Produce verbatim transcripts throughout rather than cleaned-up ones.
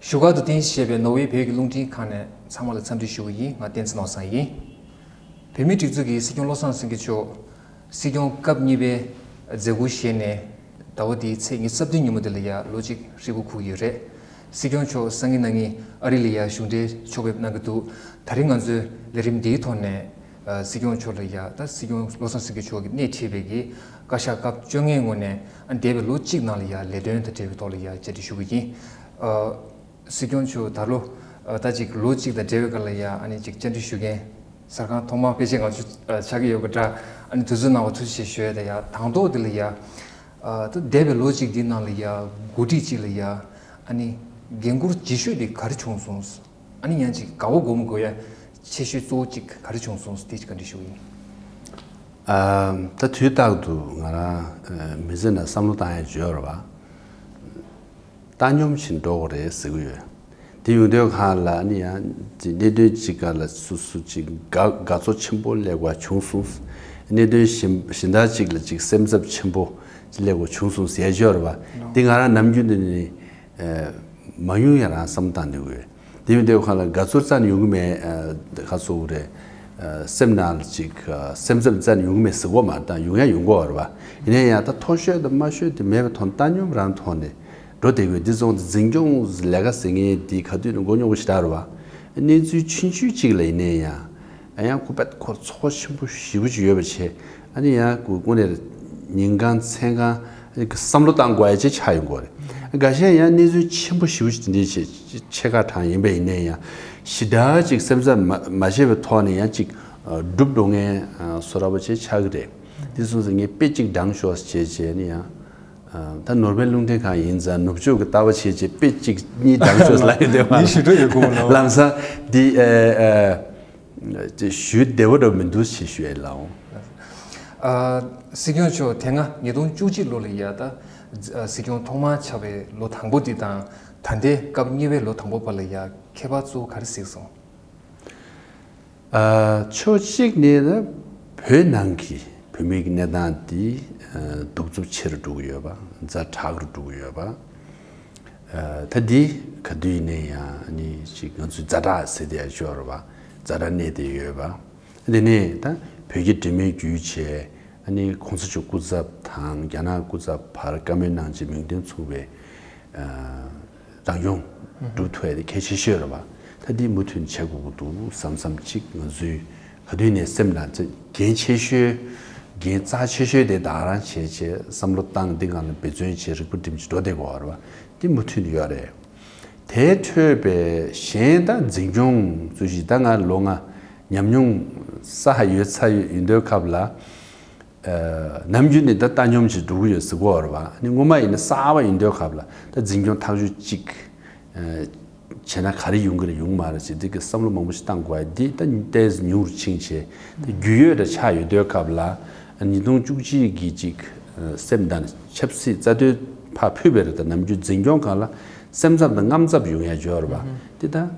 བཞུགས་སྒར་དུ་རྟེན་གཞི་བྱས་པའི་ནོར་ཝེ་བོད་ཀྱི་རླུང་འཕྲིན་ཁང་ནས་ཚང་མ་ལ་འཚམས་འདྲི་ཞུ་གི་ཡིན། ང་བསྟན་འཛིན་ནོར་བཟང་ཡིན། བོད་མིའི་སྒྲིག་འཛུགས་ཀྱི་སྲིད་སྐྱོང་བློ་བཟང་སེང་གེ་མཆོག་སྲིད་སྐྱོང་སྐབས་གཉིས་པའི་མཛད་ཁུར་བཞེས་ནས་ཟླ་བ་འདིའི་ཚེས་ཉི་ཤུ་རྩ་བདུན་ཉིན་མོ་འདི་ལ་ཡ་ལོ་གཅིག་ཧྲིལ་པོ་འཁོར་གྱི་ཡོད་རེད། སྲིད་སྐྱོང་མཆོག་སང་ཉིན་གནངས་ཉིན་ཨ་རི་ལ་ཡ་གཞུང་འབྲེལ་ཕྱོགས་ཕེབས་གནང་གི་འདུག་ད་རིང་ང་ཚོའི་ལས་རིམ་འདིའི་ཐོག་ནས་ཨ་སྲིད་སྐྱོང་མཆོག་ལ་ཡ་ད་སྲིད་སྐྱོང་བློ་བཟང་སེང་གེ་མཆོག་གིས་སྣེ་ཁྲིད་པའི་གི་བཀའ་ཤག་སྐབས་བཅོ་ལྔའི་ངོས་ནས་ཨ་འདས་པའི་ལོ་གཅིག་ནང་ལ་ཡ་ལས་དོན་དང་འབྲེལ་བའི་ཐོག་ལ་ཡ་བཅར་འདྲི་ཞུ་གི་ཡིན། ཨ། སྲིད་སྐྱོང་མཆོག་ད་ལོ་ཨ་ད་ཅིག་ལོ་གཅིག་དང་འབྲེལ་བའི་སྐབས་ལ་ཡ་ཨ་ནི་ཅིག་བཅར་འདྲི་ཞུ་མཁན་གསར་ཁང་ཐོག་མ་ཕལ་ཆེར་ང་ཚོ་ཨ་ཆགས་ཀྱི་ཡོད་པ་འདྲ། ཨ་ནི་དུས་ཚོད་གནང་བ་ཐུགས་རྗེ་ཆེ་ཞུ་ཡ། ད་ཡ་དང་ཐོག་དེ་ལ་ཡ་ཨ་ད་འདས་པའི་ལོ་གཅིག་འདི་ནང་ལ་ཡ་འགོ་ཁྲིད་ཅིག་ལ་ཡ་ཨ་ནི་འགན་འཁུར་ལྗིད་ཤོས་དེ་ག་རེ་བྱུང་སོང་། ཨ་ནི་ཡང་ཅིག་དགའ་བོ་དགོངས་མི་དགོས་ཡ་ཆེ་ཤོས་གཙོ་བོ་ཅིག་ག་རེ་བྱུང་སོང་དེ་ཅིག་བཀའ་འདྲི་ཞུ་གི་ཡིན། ཨ་ད་དུས་རྟག་ཏུ་ང་རང་ཨ་མི་ཚེ་ནང་བསམ་བློ་བཏང་ཡ་ཡོད་རེད་བ། བཏང་སྙོམས་ཕྱིན་འགྲོ་དགོས་རེད་ཟེར་གི་ཡོད། དེ་ཡོང་དུས་སྒང་ལ་ནི་ཡང་དེ་གནད་དོན་གཅིག་སྒང་ལ་སོ་སོ་གཅིག་དགའ་དགའ་ཚོར་ཆེན་པོ་སླེབས་པ་བྱུང་སོང་། གནད་དོན་གཞན་གཞན་དག་གཅིག་ལ་གཅིག་སེམས་འཚབ་ཆེན་པོ་སླེབས་པ་བྱུང་སོང་ཟེར་ཡ་ཡོད་རེད་བ། དེ་ང་རང་ནམ་རྒྱུན་དུ་ནི་ཨ་མ་ཡོང་ཡ་རང་བསམ་བཏང་འདུག་གི་ཡོད། དེ་ཡོང་དུས་སྒང་ལ་དགའ་ཚོར་རྩ་ནས་ཡོང་གི་མེད། ཨ་ཁ་སོ་རེད། ཨ་སེམས་ནང་ལ་ཅིག་ཨ་སེམས་འཚབ་རྩ་ནས་ཡོང་གི་མེད་ཟེར་གོ་མ་རེད། ད་ཡོང་ཡ་ཡོང་གོ་བ་རེད་བ། ཡིན་ན་ཡང་ད་མཐོ་ཤོས་དང་དམའ་ཤོས་དེ་མེད་པའི་ཐོག་བཏང་སྙོམས་རང་ཐོག་ནས་འགྲོ་བསྡད་དགོས། འདི་ཚོ་འཛིན་སྐྱོང་ལས་ཀ་ཟེར་མཁན་འདི་ག་དུས་ནས་མགོ་རྙོག་པོ་ཞེ་དྲག་རེད་བ། གནས་ཚུལ་ཆུང་ཆུང་ཅིག་ལ་ཡིན་ན་ཡང་ཨ་ཡང་ཁོ་པད་ཁོར་ཚོར་ཆེན་པོ་ཞེ་པོ་ཅིག་ཡོད་པ་བྱས། ཨ་ནི་ཡང་ཁོ་དངོས་གནས་ཉིན་གང་མཚན་གང་བསམ་བློ་བཏང་དགོས་ཡ་ཅིག་ཆགས་ཡོང་གི་རེད། འགའ་ཤས་ཡང་གནས་ཚུལ་ཆེན་པོ་ཞེ་པོ་ཅིག་དེ་འདྲའི་ཆེ་ཆེ་ཁག་གྲངས་ཡིན་པ་ཡིན་ན་ཡང་ཞེ་དྲག་ཅིག་སེམས་འཚབ་མ་མ་བྱས་པའི་ཐོག་ནས་ཡང་ཅིག་སྒྲུབ་འགྲོ་མཁན་བཟོ་འདྲ་པོ་ཅིག་ཆགས་ཀྱི་རེད། དེ་སོང་ཙང་ངས་དཔེ་གཅིག་བགྲང་ཤོག་བྱས་བྱས་ནས་ཡང་། ད་ནོར་ཝེ་རླུང་འཕྲིན་ཁང་ཡིན་ཙང་ནུབ་ཕྱོགས་ཀྱི་ལྟ་བ་བྱས་བྱས་དཔེ་གཅིག་གཉིས་བགྲང་ཤོག་ལབ་ཡོང་དུས་ངས་ཞུ་འགྲོ་ཡོད་གོ་ལོ། ལམ་སང་འདི་ཨ་ཨ་ཅིག་ཞུ་བདེ་བོ་འདྲ་མི་འདུག་ཅེས་ཞུ་ཡས་ལགས། ཨ་སྲིད་སྐྱོང་མཆོག་དེ་སྔ་ཉིས་སྟོང་བཅུ་གཅིག་ལོ་ལ་ཡ་ད་སྲིད་སྐྱོང་ཐོག་མར་ཆགས་པའི་ལོ་དང་པོ་འདི་དང་ད་ལྟའི་སྐབས་གཉིས་པའི་ལོ་དང་པོ་བར་ལ་ཡ་ཁྱད་པར་གཙོ་བོ་ག་རེ་གཟིགས་སོང་། ཨ་ཕྱོགས་གཅིག་ནས་ན་བོད་ནང་གི་བོད་མིའི་གནས་སྟངས་འདི་ཨ་གདུག་རྩུབ་ཆེ་རུ་འགྲོ་གི་ཡོད་པ། ཛ་དྲག་རུ་འགྲོ་གི་ཡོད་པ། ཨ་ད་འདི་ག་དུས་ཡིན་ནའི་ཡང་ཨ་ནི་ཅིག་ང་ཚོའི་ཛ་དྲག་ཟེར་དེ་ཡང་ཤོར་བ། ཛ་དྲག་གནས་དེ་ཡོད་པ། དེ་ནས་ད་བོད་ཀྱི་འབྲེལ་མོལ་བརྒྱུད་བྱས་ཨ་ནི་གོང་ས་མཆོག་སྐུ་ཚབ་དང་རྒྱ་ནག་སྐུ་ཚབ་བར་བཀའ་མོལ་གནང་བྱས་མིང་དོན་མཚུངས་པའི་ཨ་རང་སྐྱོང་སྒྲུབ་ཐུབ་ཡ་དེ་གལ་ཆེ་ཤོས་རེད་བ། ད་འདི་མུ་མཐུད་བྱེད་དགོས་ཀྱི་འདུག་བསམ་བསམ་གཅིག་ང་ཚོས་ག་དུས་ནས་སེམས་ནང་ཚེ་འགན་ཆེ་ཤོས་འགན་རྩ་ཆེ་ཤོས་དེ་བདག་རང་བྱས་བྱས་བསམ་བློ་བཏང་འདི་སྒང་ལ་འབད་བརྩོན་བྱས་རིག་པ་སྒྲིམ་གྱིས་འགྲོ་བསྡད་དགོས་པ་རེད་བ། འདི་མུ་མཐུད་ཡོད་རེད། དེ་འཕྲོས་པའི་གཞན་ད་འཛིན་སྐྱོང་ཚུལ་བཞིན་ད་ང་ལོ་ལྔ་ཉམས་མྱོང་བསགས་ཡོད་ཚར་ཡོད་ཡིན་དུས་སྐབས་ལ། ཨ་ནམ་རྒྱུན་ནས་ད་བཏང་སྙོམས་ཀྱིས་འགྲོ་གི་ཡོད་ཟེར་གོ་བ་རེད་བ། ཨ་ནི་སྔོན་མ་ཡིན་ན་གསར་པ་ཡིན་དུས་སྐབས་ལ་ད་འཛིན་སྐྱོང་ཐག་གཅོད་ཅིག་ཨ་བྱས་ན་ག་རེ་ཡོང་གི་རེད་ཡོང་མ་རེད་ཅེས་འདི་གི་བསམ་བློ་མང་པོ་ཞིག་བཏང་དགོས་ཡ་འདི་ད་ཏོག་ཙམ་ཉུང་རུ་ཕྱིན་བྱས་ད་རྒྱུས་ཡོད་འདྲ་ཆགས་ཡོད་དུས་སྐབས་ལ་ཨ་ཉིས་སྟོང་བཅུ་གཅིག་གི་ཅིག་ཨ་སེམས་ད་ནི་ཆབ་སྲིད་རྩ་དོན་ཕར་ཕུད་པའི་རེད། ད་ནམ་རྒྱུན་འཛིན་སྐྱོང་སྒང་ལ་སེམས་འཚབ་དང་དངངས་འཚབ་ཡོང་ཡ་ཡོད་རེད་བ། འདི་ད་ཨ།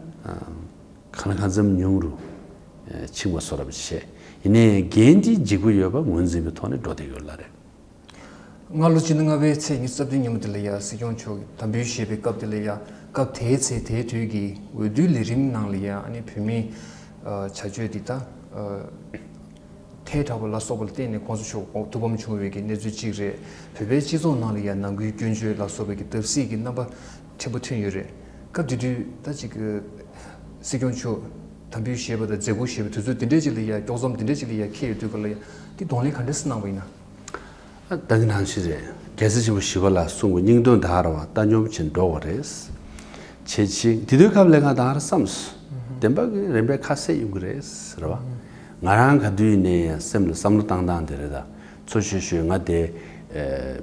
གང་ལ་གང་འཚམ་ཉུང་རུ་ཨ་ཕྱིན་པ་བཟོ་འདྲ་བྱས། ཡིན་ནའི་འགན་འདི་ལྗིད་པོ་ཡོད་པ་ངོས་འཛིན་པའི་ཐོག་ནས་འགྲོ་བསྡད་ཡོད་ལ་རེད། སྔ་ལོ་སྤྱི་ཟླ་ལྔ་པའི་ཚེས་ཉི་ཤུ་རྩ་བདུན་ཉིན་མོ་དེ་ལ་ཡ་སྲིད་སྐྱོང་མཆོག་གིས་དམ་འབུལ་བཞེས་པའི་སྐབས་དེ་ལ་ཡ་སྐབས་དེའི་ཚེ་དེའི་དུས་ཀྱི་འོས་བསྡུའི་ལས་རིམ་ནང་ལ་ཡ་ཨ་ནི་བོད་མིའི་ཨ་བྱ་སྤྱོད་འདི་དག་ཨ་ཐལ་དྲགས་པ་ལ་སོགས་པ་ལ་བརྟེན་ནས་གོང་ས་མཆོག་ཐུགས་ཕམ་བྱུང་བའི་གི་གནས་ཚུལ་གཅིག་རེད། བོད་པའི་སྤྱི་ཚོགས་ནང་ལ་ཡང་ནང་ཁུལ་སྐྱོན་བརྗོད་ལ་སོགས་པའི་གི་བརྡབ་གསིག་གི་རྣམ་པ་ཕྲན་བུ་ཐོན་ཡོད་རེད། སྐབས་དེ་དུས་ད་ཅིག་གི་སྲིད་སྐྱོང་མཆོག་དམ་འབུལ་བཞེས་པ་དང་མཛད་ཁུར་བཞེས་པའི་དུས་ཚོད་དེ་འདྲས་ཅིག་ལ་ཡང་དཀྱོག་མཚམས་དེ་འདྲས་ཅིག་ལ་ཡང་འཁེལ་ཡོད་དུས་ག་ལ་ཡང་དེ་གདོང་ལེན་ག་འདྲས་སེ་གནང་བ་ཡིན་ན། ད་གི་ནང་བཞིན་རེད། རྒྱལ་སྲས་ཆེན་པོ་ཞི་བ་ལྷས་གསུངས་པའི་སྙིང་དོན་དག་རེད་བ། བཏང་སྙོམས་བྱས་འགྲོ་བ་རེད། བྱས་ཅིག་དེ་དུས་སྐབས་ལ་ང་དང་ར་བསམས། བདེན་པ་གི་རིམ་པས་ཁ་གསལ་ཡོང་གི་རེད་ཟེར་བ། ང་རང་ག་དུས་ཡིན་ནའི་ཡང་སེམས་ལ་བསམ་བློ་བཏང་སྟངས་དེ་རེད་ད། ཚོ་ཤོད་ཤོད་ང་དེ་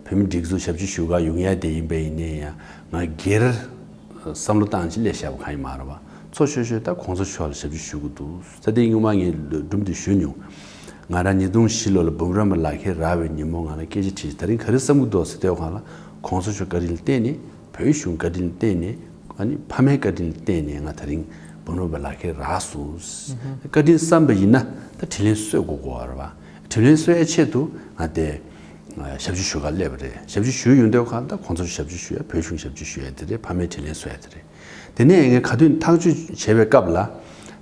བོད་མི་སྒྲིག་འཛུགས་ཞབས་ཕྱི་ཞུ་ག་ཡོང་ཡ་དེ་ཡིན་པ་ཡིན་ནའི་ཡང་ང་སྒེར་བསམ་བློ་བཏང་ཅི་ལས་བཞག་པ་གང་ཡིན་མ་རེད་བ། ཚོ་ཤོད་ཤོད་ད་གོང་ས་མཆོག་ལ་ཞབས་ཕྱི་ཞུ་གི་འདུག་ད་དེ་སྔོན་མ་ངས་སྒྲུང་དེ་ཞུས་མྱོང་། ང་རང་ཉིས་སྟོང་བཞི་ལོ་ལ་འབུམ་རམས་པ་ལག་ཁྱེར་རག་པའི་ཉིན་མོ་ང་རང་སྐད་ཆ་དྲིས། ད་རིང་ག་རེ་བསམ་གི་འདུག་ཟེར་དེ་བ་གང་ལ་གོང་ས་མཆོག་བཀའ་དྲིན་བརྟེན་ནས། བོད་གཞུང་བཀའ་དྲིན་བརྟེན་ནས་ཨ་ནི་ཕ་མའི་བཀའ་དྲིན་བརྟེན་ནས་ང་ད་རིང་འབུམ་རམས་པའི་ལག་ཁྱེར་རག་སོང་། བཀའ་དྲིན་བསམ་པ་ཡིན་ན་ད་དྲིན་ལན་གསོ་དགོས་དགོས་པ་རེད་བ། དྲིན་ལན་གསོ་ཡའི་ཆེད་དུ་ང་དེ་ཞབས་ཕྱི་ཞུ་ག་སླེབས་པ་རེད། ཞབས་ཕྱི་ཞུ་ཡོང་དུས་གང་ད་གོང་ས་ཞབས་ཕྱི་ཞུ་ཡ་བོད་གཞུང་ཞབས་ཕྱི་ཞུ་ཡ་དེ་རེད། ཕ་མའི་དྲིན་ལན་གསོ་ཡ་དེ་རེད། དེ་ནས་ངས་ག་དུས་ཐག་གཅོད་བྱེད་པའི་སྐབས་ལ་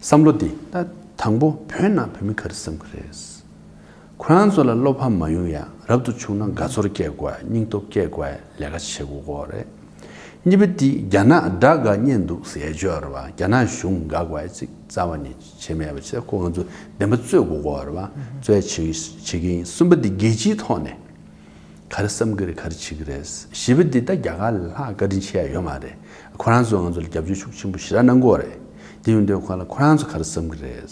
བསམ་བློ་འདི་ད་དང་པོ་བོད་ནང་བོད་མི་ག་རེ་བསམ་གི་རེད། ཁོ་རང་ཚོ་ལ་བློ་ཕམ་མ་ཡོང་ཡ། རབ་ཏུ་བྱུང་ན་དགའ་ཚོར་སྐྱེ་དགོས་ཡ། སྙིང་སྟོབས་སྐྱེ་དགོས་ཡ་ལས་ཀ་བྱེད་དགོས་ཀྱི་ཡོད་རེད། གཉིས་པ་འདི་རྒྱ་ནག་དགྲ་དགའ་གཉེན་སྡུག་ཟེར་ཡ་ཅིག་ཡོད་རེད་བ། རྒྱ་ནག་གཞུང་དགའ་དགོས་ཡ་ཅིག་རྩ་བ་ནས་བྱེད་མེད་པ་བྱས། ཁོ་ང་ཚོ་བདེན་པ་རྩོད་དགོས་ཀྱི་ཡོད་རེད་བ། རྩོད་ཡ་བྱེད་བྱེད་ཀྱི་ཡིན། གསུམ་པ་འདི་རྒྱལ་སྤྱིའི་ཐོག་ནས་ག་རེ་བསམ་གི་རེད། ག་རེ་བྱེད་ཀྱི་རེད། བཞི་པ་འདི་ད་རྒྱ་གར་ལ་ལྷག་བཀའ་དྲིན་ཆེ་ཡ་ཡོད་མ་རེད། ཁོ་རང་ཚོས་ང་ཚོ་ལ་རྒྱབ་སྐྱོར་ཤུགས་ཆེན་པོ་ཞེ་དྲག་གནང་གི་ཡོད་རེད། དེ་ཡོང་དུས་ཁོ་ལ་ཁོ་རང་ཚོ་ག་རེ་བསམ་གི་རེད།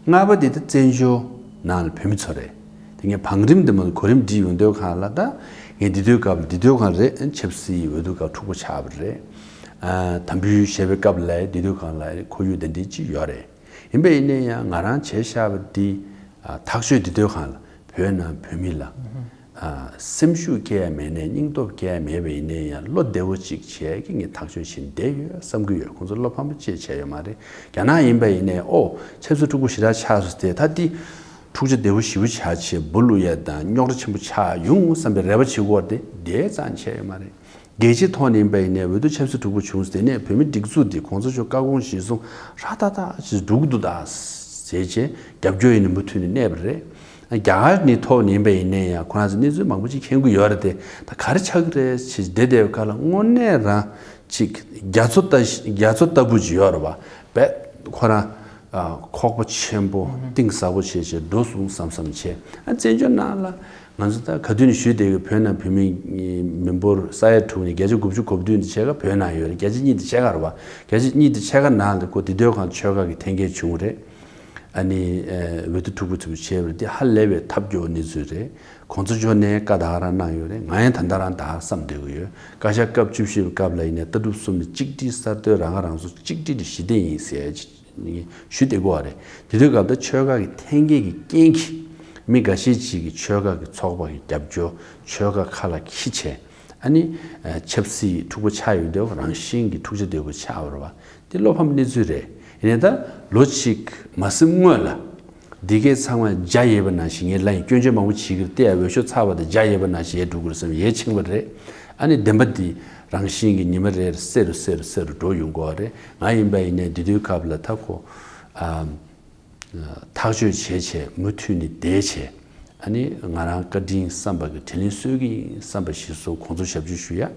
ལྔ་པ་དེ་ད་བཙན་བྱོལ་ནང་ལ་བོད་མི་ཚོ་རེད། དེ་ངས་བང་རིམ་དེ་མ་གོ་རིམ་བསྒྲིགས་ཡོང་དུས་སྒང་ལ། ད་ངས་འདི་དུས་སྐབས་ལ་འདི་དུས་སྒང་རེད། ཆབ་སྲིད་འོས་བསྡུ་སྐབས་འཁྲུག་པོ་ཆགས་པ་རེད། ཨ། དམ་འབུལ་བཞེས་པའི་སྐབས་ལ་འདི་དུས་སྒང་ལ་ཁོར་ཡུག་དེ་འདྲ་ཅིག་ཡོད་རེད། ཡིན་པ་ཡིན་ནའི་ཡང་ང་རང་བྱས་བཞག་པ་འདི། ཨ། ཐག་གཅོད་འདི་དུས་སྒང་ལ་བོད་ནང་བོད་མི་ལ། ཨ། སེམས་ཤུགས་སྐྱེ་ཡ་མེད་ནའི་སྙིང་སྟོབས་སྐྱེ་ཡ་མེད་པ་ཡིན་ནའི་ཡང་བློ་བདེ་བོ་ཅིག་བྱས་ཀྱི་ངས་ཐག་གཅོད་བྱེད་བསྡད་ཡོད་བསམ་གྱི་ཡོད། ཁོང་ཚོ་བློ་ཕམ་པོ་ཅིག་བྱས་ཡོད་མ་རེད། རྒྱ་ནག་ཡིན་པ་ཡིན་ནའི་ཨོ་ཆབ་སྲིད་འཁྲུག་པོ་ཞེ་དྲག་ཆགས་སོང་སྟེ། ད་འདི་འཁྲུག་ཆ་བདེ་བོ་ཞེ་པོ་ཆགས་བྱས་འབུ་བླུག་ཡ་དང་རྙོག་དྲ་ཆེན་པོ་ཆགས་ཡོང་བསམ་པའི་རེ་བ་བྱེད་ཀྱི་ཡོད་རེད་དེ། དེ་ཙམ་བྱས་ཡོད་མ་རེད། རྒྱལ་སྤྱིའི་ཐོག་ནས་ཡིན་པ་ཡིན་ནའི་འོས་བསྡུ་ཆབ་སྲིད་འཁྲུག་པོ་བྱུང་སྟེ་ནས་བོད་མི་སྒྲིག་འཛུགས་འདི་གོང་ས་མཆོག་བཀའ་དགོངས་གཞིར་བཟུང་ར་ཏག་ཏག་ཅིག་འགྲོ་གི་འདུག་ད་ཟེར་བྱས་རྒྱབ་སྐྱོར་ཡིན་ནི་མུ་མཐུད་ནས་གནས་པ་རེད། རྒྱ་གར་ནི་ཐོག་ནས་ཡིན་པ་ཡིན་ནའི་ཡང་ཁོ་རང་ཚོ་གནས་ཚུལ་མང་པོ་ཅིག་མཁྱེན་གྱི་ཡོད་རེད་དེ། ད་ག་རེ་ཆགས་ཀྱི་རེད་ཅེས་བསྡད་བསྡད་པའི་སྐབས་ལ་དངོས་གནས་རང་ཅིག་རྒྱ་མཚོ་ལྟ་རྒྱ་མཚོ་ལྟ་བུ་ཅིག་ཡོད་རེད་བ། བས་ཁོ་རང་ཨ། ཁོག་པ་ཆེན་པོ་གཏིང་ཟབ་པོ་བྱས་བྱས་འགྲོ་སོང་བསམ་བསམ་བྱས། ཨ། བཙན་བྱོལ་ནང་ལ་ང་ཚོ་ད་ག་དུས་ནས་ཞུས་བསྡད་ཀྱི། བོད་ནང་བོད་མི་མི་འབོར་ས་ཡ་དྲུག་ནས་བརྒྱ་ཆ་དགུ་བཅུ་གོ་བདུན་དེ་ཕྱེད་ཀ་བོད་ནང་ཡོད་རེད། བརྒྱ་ཆ་གཉིས་དེ་ཕྱེད་ཀ་རེད་བ། བརྒྱ་ཆ་གཉིས་དེ་ཕྱེད་ཀ་ནང་ལ་ཁོ་དེ་དུས་སྒང་ཆོལ་ཁ་གི་འཐེན་འཁྱེར་བྱུང་རེད། ཨ་ནི་ཨ། འོས་བསྡུ་འཁྲུག་པོ་ཚུགས་བྱས་པ་རེད། དེ་ཧ་ལས་པའི་ཐབས་སྐྱོ་བོ་གནས་ཚུལ་རེད། གོང་ས་མཆོག་ནས་བཀའ་ད་ག་རང་གནང་ཡོད་རེད། ང་ཡང་ད་ལྟ་རང་ད་ག་བསམ་བསྡད་ཀྱི་ཡོད། བཀའ་ཤག་སྐབས་བཅུ་བཞི་པའི་སྐབས་ལ་ཡིན་ནའི་ལྟ་གྲུབ་གསུམ་ནས་གཅིག་སྒྲིལ་གསར་གཏོད་རང་ཁ་རང་གསོ་གཅིག་སྒྲིལ་གྱི་གཞི་རྟེན་ཡིན་ཟེར་ཞུས་བསྡད་ཀྱི་ཡོད་རེད། དེ་དུས་སྐབས་ད་ཆོལ་ཁ་གི་འཐེན་འཁྱེར་གྱི་རྐྱེན་གྱིས་མི་འགའ་ཤས་ཅིག་གིས་ཆོལ་ཁ་གི་ཚོགས་པ་གི་རྒྱབ་སྐྱོར། ཆོལ་ཁ་ཁ་ལ་འཁྱེར་བྱས། ཨ་ནི་ཨ། ཆབ་སྲིད་འཁྲུག་པོ་ཆགས་ཡོང་དུས་རང་བཞིན་གྱི་འཁྲུག་ཆ་དོད་པོ་ཆགས་པ་རེད་བ། དེ་བློ་ཕམ་གནས་ཚུལ་རེད། ཡིན་ནའི་ད་ལོ་གཅིག་མ་ཟིན་སྔོན་ལ་འདི་གས་ཚང་མ་འཇའ་ཡལ་བ་ནང་བཞིན། ངས་ལབ་ཡིན། སྐྱོན་བརྗོད་མང་པོ་བྱེད་ཀྱི་རེད་དེ། འོས་ཤོག་ཚར་བ་དང་འཇའ་ཡལ་བ་ནང་བཞིན་ཡལ་འགྲོ་གི་རེད་བསམ། ཡལ་ཕྱིན་པ་རེད། ཨ་ནི་བདེན་པ་འདི་རང་བཞིན་གྱིས་ཉི་མ་རེར་གསལ་རུ་གསལ་རུ་གསལ་རུ་འགྲོ་ཡོང་གི་ཡོད་རེད། ང་ཡིན་པ་ཡིན་ནའི་འདི་དུས་སྐབས་ལ་ད་ཁོ་ཨ། ཐག་གཅོད་བྱས་བྱས་མུ་མཐུད་ནས་བསྡད་བྱས། ཨ་ནི་ང་རང་བཀའ་དྲིན་བསམ་པ་གི་དྲིན་ལན་གསོ་གི་ཡིན་བསམ་པ་གཞིར་བཟུང་གོང་ཚོར་ཞབས་ཕྱི་ཞུ་ཡ།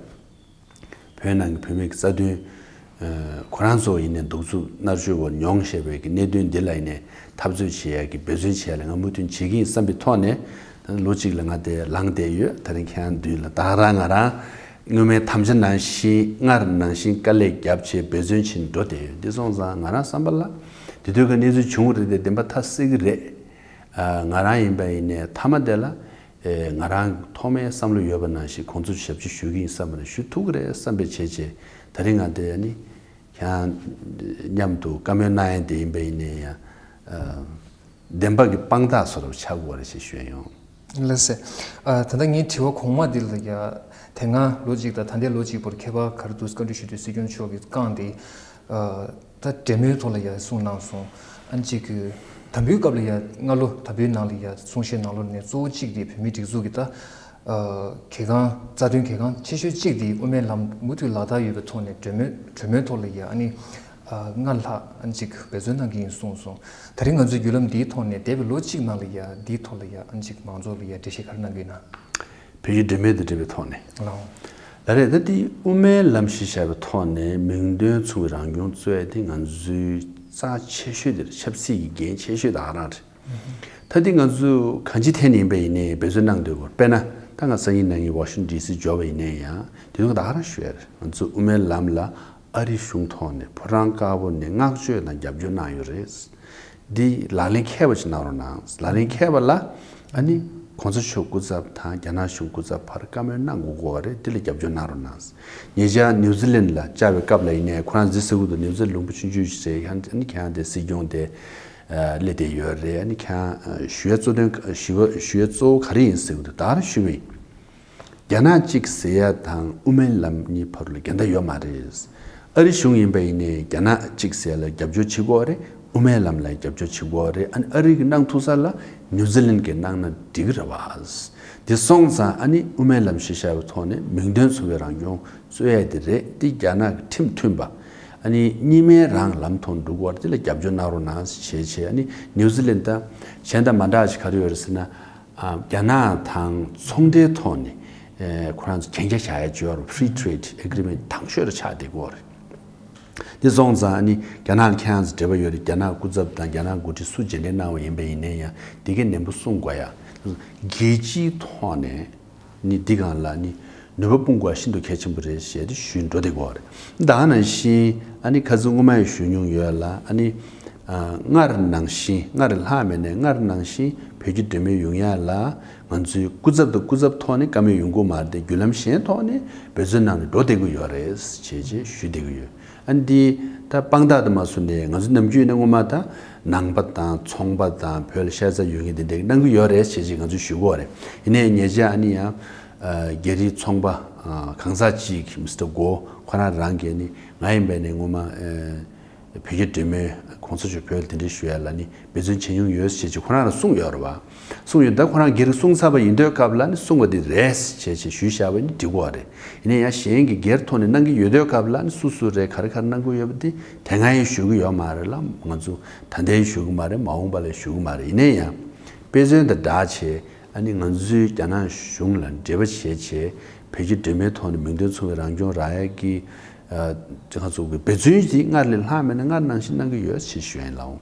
བོད་ནང་གི་བོད་མི་གི་རྩ་དོན། ཨ། ཁོ་རང་ཚོ་ཡིན་ནའི་གདུག་རྩུབ་མནར་གཅོད་འོག་མྱོང་བཞིན་པའི་གི་གནད་དོན་འདི་ལ་ཡིན་ནའི་འཐབ་རྩོད་བྱེད་ཡ་གི་འབད་བརྩོན་བྱེད་ཡ་ལ་ང་མུ་མཐུད་བྱེད་ཀྱི་ཡིན་བསམ་པའི་ཐོག་ནས། ད་ལོ་གཅིག་ལ་ང་དེ་ལངས་བསྡད་ཡོད། དེ་རིང་ཁྱེད་རང་མདུན་ལ་ད་ག་རང་ང་རང་སྔོན་མའི་དམ་བཅའ་ནང་བཞིན་སྔར་ནང་བཞིན་དཀའ་ལས་བརྒྱབ་བྱས་འབད་བརྩོན་བྱེད་འགྲོ་བསྡད་ཡོད། འདི་སོང་ཙང་ང་རང་བསམ་པ་ལ་དེ་དུས་ཀྱི་གནས་ཚུལ་བྱུང་བ་རེད་དེ། བདེན་པ་ཐ་སྲིད་ཀྱི་རེད། ཨ། ང་རང་ཡིན་པ་ཡིན་ནའི་མཐའ་མ་དེ་ལ། ཨེ། ང་རང་ཐོག་མའི་བསམ་བློ་ཡོད་པ་ནང་བཞིན་གོང་ཚོར་ཞབས་ཕྱི་ཞུ་གི་ཡིན་བསམ་པ་ནས་ཞུ་ཐུབ་ཀྱི་རེད་བསམ་པའི་བྱས་བྱས། དེ་རིང་ང་དེ་ནི་ཁྱེད་རང་མཉམ་དུ་བཀའ་མོལ་གནང་ཡ་དེ་ཡིན་པ་ཡིན་ནའི་ཡང་། ཨ། བདེན་པ་གི་དཔང་རྟགས་བཟོ་འདྲ་ཆགས་དགོས་རེད་ཅེས་ཞུ་ཡ་ཡོང་། ལགས་སེ། ཨ། ད་ལྟ་ངའི་དྲི་བ་གོང་མ་འདི་ལ་ཡ། དེ་སྔ་ལོ་གཅིག་དང་ད་ལྟའི་ལོ་གཅིག་བར་ཁྱད་པར་ག་རེ་འདུག། བཀའ་འདྲི་ཞུ་དུས་སྲིད་སྐྱོང་མཆོག་གིས་བསྐངས་ཏེ། ཨ། ད་འབྲེལ་མོལ་ཐོག་ལ་ཡ་གསུངས་གནང་སོང་། ཨ་ནི་གཅིག་གི་དམ་འབུལ་སྐབས་ལ་ཡ་སྔ་ལོ་དམ་འབུལ་ནང་ལ་ཡ་གསུང་བཤད་ནང་ལོགས་ནས་གཙོ་བོ་གཅིག་དེ་བོད་མིའི་སྒྲིག་འཛུགས་ཀྱི་ད། ཨ། གལ་འགངས་རྩ་དོན་གལ་འགངས་ཆེ་ཤོས་གཅིག་དེ་དབུ་མའི་ལམ་མུ་མཐུད་ལག་བསྟར་ཡོད་པའི་ཐོག་ནས་འབྲེལ་མོལ་གྲོས་མོལ་ཐོག་ལ་ཡ་ཨ་ནི། ཨ། སྔར་ལྷག་ཨ་ནི་གཅིག་འབད་བརྩོན་གནང་གི་ཡིན་གསུངས་སོང་། ད་རིང་ང་ཚོའི་བརྒྱུད་ལམ་འདིའི་ཐོག་ནས་འདས་པའི་ལོ་གཅིག་ནང་ལ་ཡ་འདིའི་ཐོག་ལ་ཡ་ཨ་ནི་གཅིག་མང་ཚོགས་ལ་ཡ་འགྲེལ་བཤད་ག་རེ་གནང་གི་ཡོད་ན། བོད་ཀྱི་འབྲེལ་མོལ་དང་འབྲེལ་བའི་ཐོག་ནས། ལགས། ལགས་རེད། ད་འདི་དབུ་མའི་ལམ་གཞི་བཞག་པའི་ཐོག་ནས་མིང་དོན་མཚུངས་པའི་རང་སྐྱོང་རྩོད་ཡ་དེ་ང་ཚོའི་རྩ་ཆེ་ཤོས་དེ་རེད། ཆབ་སྲིད་ཀྱི་འགན་ཆེ་ཤོས་དེ་ག་རང་རེད། ད་འདི་ང་ཚོས་གང་ཅིའི་ཐད་ནས་ཡིན་པ་ཡིན་ནའི་འབད་བརྩོན་གནང་སྡོད་དགོས། དཔེར་ན་ད་ང་སང་ཉིན་གནངས་ཉིན་ཝ་ཤིང་ཊོན་ཌི་སི་འབྱོར་བ་ཡིན་ནའི་ཡང་དེ་དུས་ད་ག་རང་ཞུ་ཡ་རེད། ང་ཚོས་དབུ་མའི་ལམ་ལ་ཨ་རིའི་གཞུང་ཐོག་ནས་ཕོ་བྲང་དཀར་པོ་ནས་བསྔགས་བརྗོད་དང་རྒྱབ་སྐྱོར་གནང་ཡོད་རེད། འདི་ལག་ལེན་འཁེལ་བ་ཅིག་གནང་རོགས་གནང་། ལག་ལེན་འཁེལ་བ་ལ་ཨ་ནི་གོང་ས་མཆོག་སྐུ་ཚབ་དང་རྒྱ་ནག་གཞུང་སྐུ་ཚབ་བར་བཀའ་མོལ་གནང་དགོས་ཀྱི་ཡོད་རེད། འདི་ལ་རྒྱབ་སྐྱོར་གནང་རོགས་གནང་། ཉེ་ཆར་ནིའུ་ཛི་ལན་ལ་བཅར་བའི་སྐབས་ལ་ཡིན་ནའི་ཁོ་རང་འདི་ཟེར་གྱི་འདུག། ནིའུ་ཛི་ལན་ལུང་པ་ཆུང་ཆུང་ཞིག་རེད། ཡང་ཨ་ནི་ཁྱེད་རང་དེ་སྲིད་སྐྱོང་དེ་སླེབས་བསྡད་ཡོད་རེད། ཨ་ནི་ཁྱེད་རང་ཞུ་ཡ་གཙོ་དོན་ཞུ་བ་ཞུ་ཡ་གཙོ་བོ་ག་རེ་ཡིན་ཟེར་གྱི་འདུག། ད་ག་རང་ཞུས་པ་ཡིན། རྒྱ་ནག་གཅིག་ཟེར་ཡ་དང་དབུ་མའི་ལམ་གཉིས་བར་ལ་འགལ་ཟླ་ཡོད་མ་རེད། ཨ་རི་གཞུང་ཡིན་པ་ཡིན་ནའི་རྒྱ་ནག་གཅིག་ཟེར་ཡ་ལ་རྒྱབ་སྐྱོར་བྱེད་ཀྱི་ཡོད་རེད། དབུ་མའི་ལམ་ལ་རྒྱབ་སྐྱོར་བྱེད་ཀྱི་ཡོད་རེད། ཨ་ནི་ཨ་རི་གིས་གནང་ཐུབ་ས་ལ་ནིའུ་ཛི་ལན་གྱིས་གནང་ན་འགྲིག་གི་རེད་བ། དེ་སོང་ཙང་ཨ་ནི་དབུ་མའི་ལམ་གཞི་བཞག་པའི་ཐོག་ནས་མིང་དོན་མཚུངས་པའི་རང་སྐྱོང་རྩོད་ཡ་དེ་རེད། དེ་རྒྱ་ནག་གི་ཁྲིམས་མཐུན་པ། ཨ་ནི་གཉིས་སྨན་རང་ལམ་ཐོག་འགྲོ་གི་ཡོད་རེད། དེ་ལ་རྒྱབ་སྐྱོར་གནང་རོགས་གནང་ཞེས་བྱས། ཨ་ནི་ནིའུ་ཛི་ལན་ད་གཞན་དང་མ་འདྲ་བ་ཞིག་ག་རེ་ཡོད་རེད་ཟེར་ན། ཨ། རྒྱ་ནག་དང་ཚོང་འབྲེལ་ཐོག་ནས་ཨེ་ཁོ་རང་ཚོ་གན་རྒྱ་བཞག་ཡ་ཅིག་ཡོད་རེད། Free Trade Agreement དང་ཤོས་རེ་ཆགས་བསྡད་ཀྱི་ཡོད་རེད། དེ་སོང་ཙང་ཨ་ནི་རྒྱ་ནག་ལ་ཁྱེད་རང་ཚོ་འབྲེལ་བ་ཡོད་རེད། རྒྱ་ནག་སྐུ་ཚབ་དང་རྒྱ་ནག་འགོ་ཁྲིད་སུ་མཇལ་འཕྲད་གནང་བ་ཡིན་པ་ཡིན་ནའི་ཡང་དེ་གའི་ནན་པོ་གསུང་དགོས་ཡ། རྒྱལ་སྤྱིའི་ཐོག་ནས་ནི་འདི་སྒང་ལ་ནི་ནུས་པ་སྤུངས་དགོས་ཤིན་ཏུ་གལ་ཆེན་པོ་རེད་ཞེས་དེ་ཞུས་འགྲོ་བསྡད་ཀྱི་ཡོད་རེད། ད་ག་ནང་བཞིན་ཨ་ནི་ཁ་སང་སྔོན་མ་ཡང་ཞུས་མྱོང་ཡོད་ལ། ཨ་ནི་ཨ་སྔར་ནང་བཞིན། སྔར་ལྷག་མེད་ནས་སྔར་ནང་བཞིན་བོད་ཀྱི་སྒྲོན་མེ་ཡོང་ཡ་ལ་ང་ཚོའི་སྐུ་ཚབ་དང་སྐུ་ཚབ་ཐོག་ནས་བཀའ་མོལ་ཡོང་གི་མ་རེད་དེ། བརྒྱུད་ལམ་གཞན་ཐོག་ནས་འབད་བརྩོན་གནང་ནས་འགྲོ་བསྡད་ཀྱི་ཡོད་རེད་ཅེས་ཅེས་ཞུས་བསྡད་ཀྱི་ཡོད། ཨ་ནི་འདི་ད་དཔང་རྟགས་དུ་མ་བཟུང་ནས་ང་ཚོ་ནམ་རྒྱུན་ཡིན་ན་སྔོན་མ་ད་ནང་པ་དང་ཚོང་པ་དང་བོད་ལ་ཤ་ཚ་ཡོད་མཁན་དེ་འདྲས་གནང་གི་ཡོད་རེད་ཅེས་ཅེས་ང་ཚོས་ཞུ་གི་ཡོད་རེད། ཡིན་ནའི་ཉེ་ཆར་ཨ་ནི་ཡང་ཨ་རྒྱ་རིགས་ཚོང་པ་ཨ་གང་ཟག་ཅིག་མི་སི་ཊར་གོ་ཁོ་རང་རང་གིས་ནི་ང་ཡིན་པས་ནི་སྔོན་མ་ཨ་བོད་རྒྱ་འབྲེལ་མོལ་གོང་ས་མཆོག་བོད་ལ་དེ་འདྲས་ཞུ་ཡ་ལ་ནི་འབད་བརྩོན་བྱེད་མྱོང་ཡོད་ཅེས་ཅེས་ཁོ་རང་ལ་གསུངས་ཡོད་རེད་བ། གསུངས་ཡོད། ད་ཁོ་རང་སྒེར་གྱིས་གསུངས་ཚར་བ་ཡིན་དུས་སྐབས་ལ་ནི་གསུངས་པ་འདི་རེད་ཅེས་ཅེས་ཞུས་བཞག་པ་ནི་འགྲིག་གི་རེད། ཡིན་ན་ཡང་གཞན་གྱིས་སྒེར་ཐོག་ནས་གནང་གི་ཡོད་དུས་སྐབས་ལ་ནི་སུ་སུ་རེད་ག་རེ་ག་རེ་གནང་གི་ཡོད་པ་འདི་དེ་སྔ་ཡང་ཞུ་གི་ཡོད་མ་རེད་ལ། ང་ཚོ་ད་ལྟའི་ཞུ་གི་མ་རེད། མ་འོངས་པ་ལ་ཞུ་གི་མ་རེད། ཡིན་ན་ཡང་དཔེ་མཚོན་དང་སྦྲགས་བྱས་ཨ་ནི་ང་ཚོས་རྒྱ་ནག་གཞུང་ལ་འབྲེལ་བ་བྱས་བྱས་བོད་ཀྱི་སྒྲོན་མེའི་ཐོག་ནས་མིང་དོན་མཚུངས་པའི་རང་སྐྱོང་རག་ཡ་གི་ཨ་ང་ཚོ་གི་འབད་བརྩོན་དེ་སྔར་ལས་ལྷག་མེད་ན་སྔར་ནང་བཞིན་གནང་གི་ཡོད་ཅེས་ཞུ་ཡ་ཡིན་ལགས།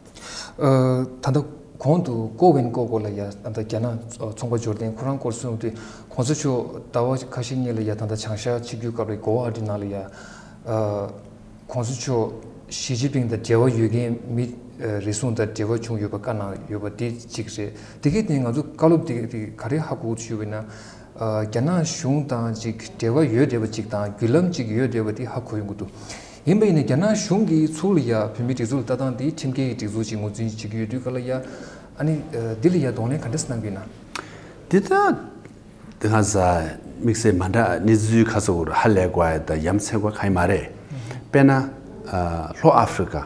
ཨ། ད་ལྟ་གོང་དུ་ཀོ་ཝེན་ཀོ་ཀོ་ལ་ཡ་ད་ལྟ་རྒྱ་ནག་ཚོང་པ་འབྱོར་ལྡན་ཁོ་རང་སྐོར་གསུངས་དུས་གོང་ས་མཆོག་ཟླ་བ་ཁ་ཤས་སྔོན་ལ་ཡ་ད་ལྟ་བྱང་ཤར་ཆིབས་བསྒྱུར་སྐབས་ལ་གོ་ཝ་ཧ་ཏི་ནང་ལ་ཡ་ཨ་གོང་ས་མཆོག་ཞི་ཅིན་ཕིང་དང་འབྲེལ་བ་ཡོད་མཁན་མི་ཨ་རེ་ཟུང་དང་འབྲེལ་བ་བྱུང་ཡོད་པ་བཀའ་གནང་ཡོད་པ་དེ་གཅིག་རེད། དེ་གའི་སྟེང་ང་ཚོ་བཀའ་སློབ་དེ་དེ་ག་རེ་ཧ་གོ་གི་ཞུས་པ་ཡིན་ན། ཨ་རྒྱ་ནག་གཞུང་དང་ཅིག་འབྲེལ་བ་ཡོད་བསྡད་པ་ཅིག་དང་བརྒྱུད་ལམ་ཅིག་ཡོད་བསྡད་པ་དེ་ཧ་གོ་ཡོང་གི་འདུག་ཡིན་པ་ཡིན་ན་རྒྱ་ནག་གཞུང་གིས་ཚུར་ལ་ཡ་བོད་མིའི་སྒྲིག་འཛུགས་ལ་ལྟ་སྟངས་དེ་ཁྲིམས་འགལ་གྱི་སྒྲིག་འཛུགས་ཅིག་ངོས་འཛིན་བྱེད་ཀྱི་ཡོད་དུས་ག་ལ་ཡ་ཨ་ནི་ཨ་འདི་ལ་ཡ་གདོང་ལེན་ག་འདྲས་གནང་གི་ཡོད་ན། འདི་ད་དེ་ང་ཚ་དམིགས་བསལ་མ་འདྲ་གནས་ཚུལ་ཁ་སོ་ཧ་ལས་དགོས་ཡ་ད་ཡ་མཚན་དགོས་གང་ཡང་མ་རེད། དཔེར་ན་ཨ་ལྷོ་ཨ་ཧྥི་རི་ཀ་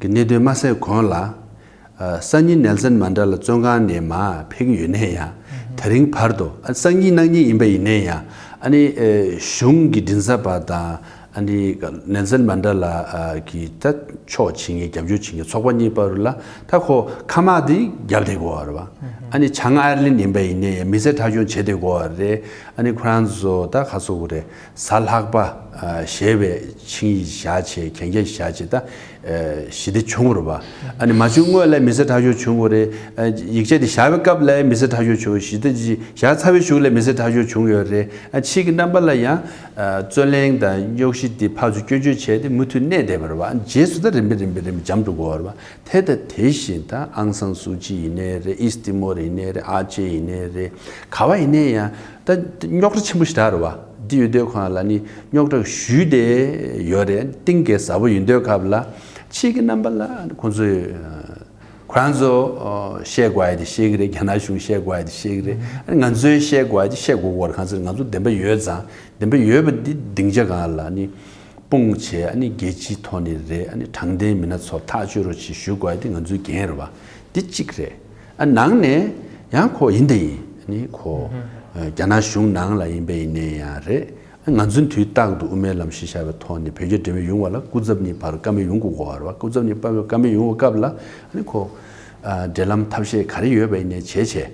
གི་གནད་དོན་མ་སེལ་གོང་ལ། ཨ་སང་ཉིན་ནེལ་སན་མན་ཌེ་ལ་བཙོན་ཁང་ནས་མར་ཕེབས་ཀྱི་ཡོད་ནའི་ཡང་། དེ་རིང་བར་དུ་ཨ་སང་ཉིན་གནངས་ཉིན་ཡིན་པ་ཡིན་ནའི་ཡང་ཨ་ནི་ཨེ་གཞུང་གི་མགྲིན་ཚབ་པ་དང་ཨ་ནི་ནེལ་སན་མན་ཌེ་ལ་ཨ་གི་ད་ཕྱོགས་བྱེད་མཁན་རྒྱབ་སྐྱོར་བྱེད་མཁན་ཚོགས་པ་གཉིས་བར་ལ་ད་ཁོ་ཁ་དམག་དེ་བརྒྱབ་བསྡད་ཀྱི་ཡོད་རེད་བ། ཨ་ནི་བྱང་ཨའི་ལན་ཡིན་པ་ཡིན་ནའི་ཡང་མི་སེར་ཁྲག་སྦྱོར་བྱས་བསྡད་ཀྱི་ཡོད་རེད། ཨ་ནི་ཁོ་རང་ཚོ་ད་ག་ཟེར་དགོས་རེད། གཟའ་ལྷག་པ་ཨ་ཞེས་པའི་ཆིངས་ཡིག་བཞག་བྱས་གན་རྒྱ་བཞག་བྱས་ད་ཨ་ཞི་བདེ་བྱུང་བ་རེད་བ། ཨ་ནི་མ་བྱུང་སྔོན་ལ་མི་སེར་ཁྲག་སྦྱོར་བྱུང་བ་རེད། ཨ་ཡིག་ཆ་དེ་བཞག་པའི་སྐབས་ལ་མི་སེར་ཁྲག་སྦྱོར་བྱུང་། ཞི་བདེ་ཅིག་བཞག་ཚར་བའི་གཞུག་ལ་མི་སེར་ཁྲག་སྦྱོར་བྱུང་ཡོད་རེད། ཨ་ཕྱིས་ཀྱི་རྣམ་པ་ལ་ཡང་ཨ་རྩོད་གླེང་དང་རྙོག་གཞི་དེ་ཕར་ཚུར་སྐྱོན་བརྗོད་བྱས་ཏེ་མུ་མཐུད་གནས་བསྡད་པ་རེད་བ། ཨ་ནི་རྗེས་སུ་ད་རིམ་པས་རིམ་པས་རིམ་པས་འཇམ་འགྲོ་གི་ཡོད་རེད་བ། དེ་དང་དེ་བཞིན་ད་ཨང་སང་སུའུ་ཅི་ཡིན་ནའི་རེད། ཨིས་ཏི་མོར་ཡིན་ནའི་རེད། ཨ་ཅེ་ཡིན་ནའི་རེད། ག་བ་ཡིན་ནའི་ཡང་ད་རྙོག་དྲ་ཆེན་པོ་ཞེ་དྲག་རེད་བ། འདི་ཡོད་དུས་ཁོང་ལ་ནི་རྙོག་དྲ་ཞུས་བསྡད་ཡོད་རེད། གཏིང་གི་ཟབ་པོ་ཡིན་དུས་སྐབས་ལ་ཕྱིས་ཀྱི་རྣམ་པ་ལ་ཁོང་ཚོས་ཁོ་རང་ཚོ་བཤད་དགོས་ཡ་དེ་བཤད་ཀྱི་རེད། རྒྱ་ནག་གཞུང་བཤད་དགོས་ཡ་དེ་བཤད་ཀྱི་རེད། ང་ཚོས་བཤད་དགོས་ཡ་དེ་བཤད་དགོས་ཀྱི་ཡོད་རེད། གང་ཟེར་ང་ཚོ་བདེན་པ་ཡོད་ཙང་བདེན་པ་ཡོད་པ་འདི་སྡིངས་ཆ་སྒང་ལ་ནི། སྤུངས་བྱས་ཨ་ནི་རྒྱལ་སྤྱིའི་ཐོག་ནས་རེད། ཨ་ནི་དྲང་བདེན་མི་སྣ་ཚོ་ཐག་གཅོད་རོགས་བྱེད་ཞུ་དགོས་ཡ་དེ་ང་ཚོའི་འགན་རེད་བ། འདི་གཅིག་རེད། ཨ་ནང་ནས་ཡང་ཁོ་ཡིན་དེ་ཡིན། ཨ་ནི་ཁོ་ཨ་རྒྱ་ནག་གཞུང་ནང་ལ་ཡིན་པ་ཡིན་ནའི་ཡང་རེད། ཨ་ང་ཚོས་དུས་རྟག་ཏུ་དབུ་མའི་ལམ་གཞི་བཞག་པའི་ཐོག་ནས་བོད་རྒྱ་འབྲེལ་མོལ་ཡོང་བ་ལ་སྐུ་ཚབ་གཉིས་བར་བཀའ་མོལ་ཡོང་དགོས་ཀྱི་ཡོད་རེད་བ། སྐུ་ཚབ་གཉིས་བར་བཀའ་མོལ་ཡོང་བའི་སྐབས་ལ་ཨ་ནི་ཁོ་ཨ་འབྲེལ་ལམ་ཐབས་ཤེས་ག་རེ་ཡོད་པ་ཡིན་ནའི་བྱས་བྱས།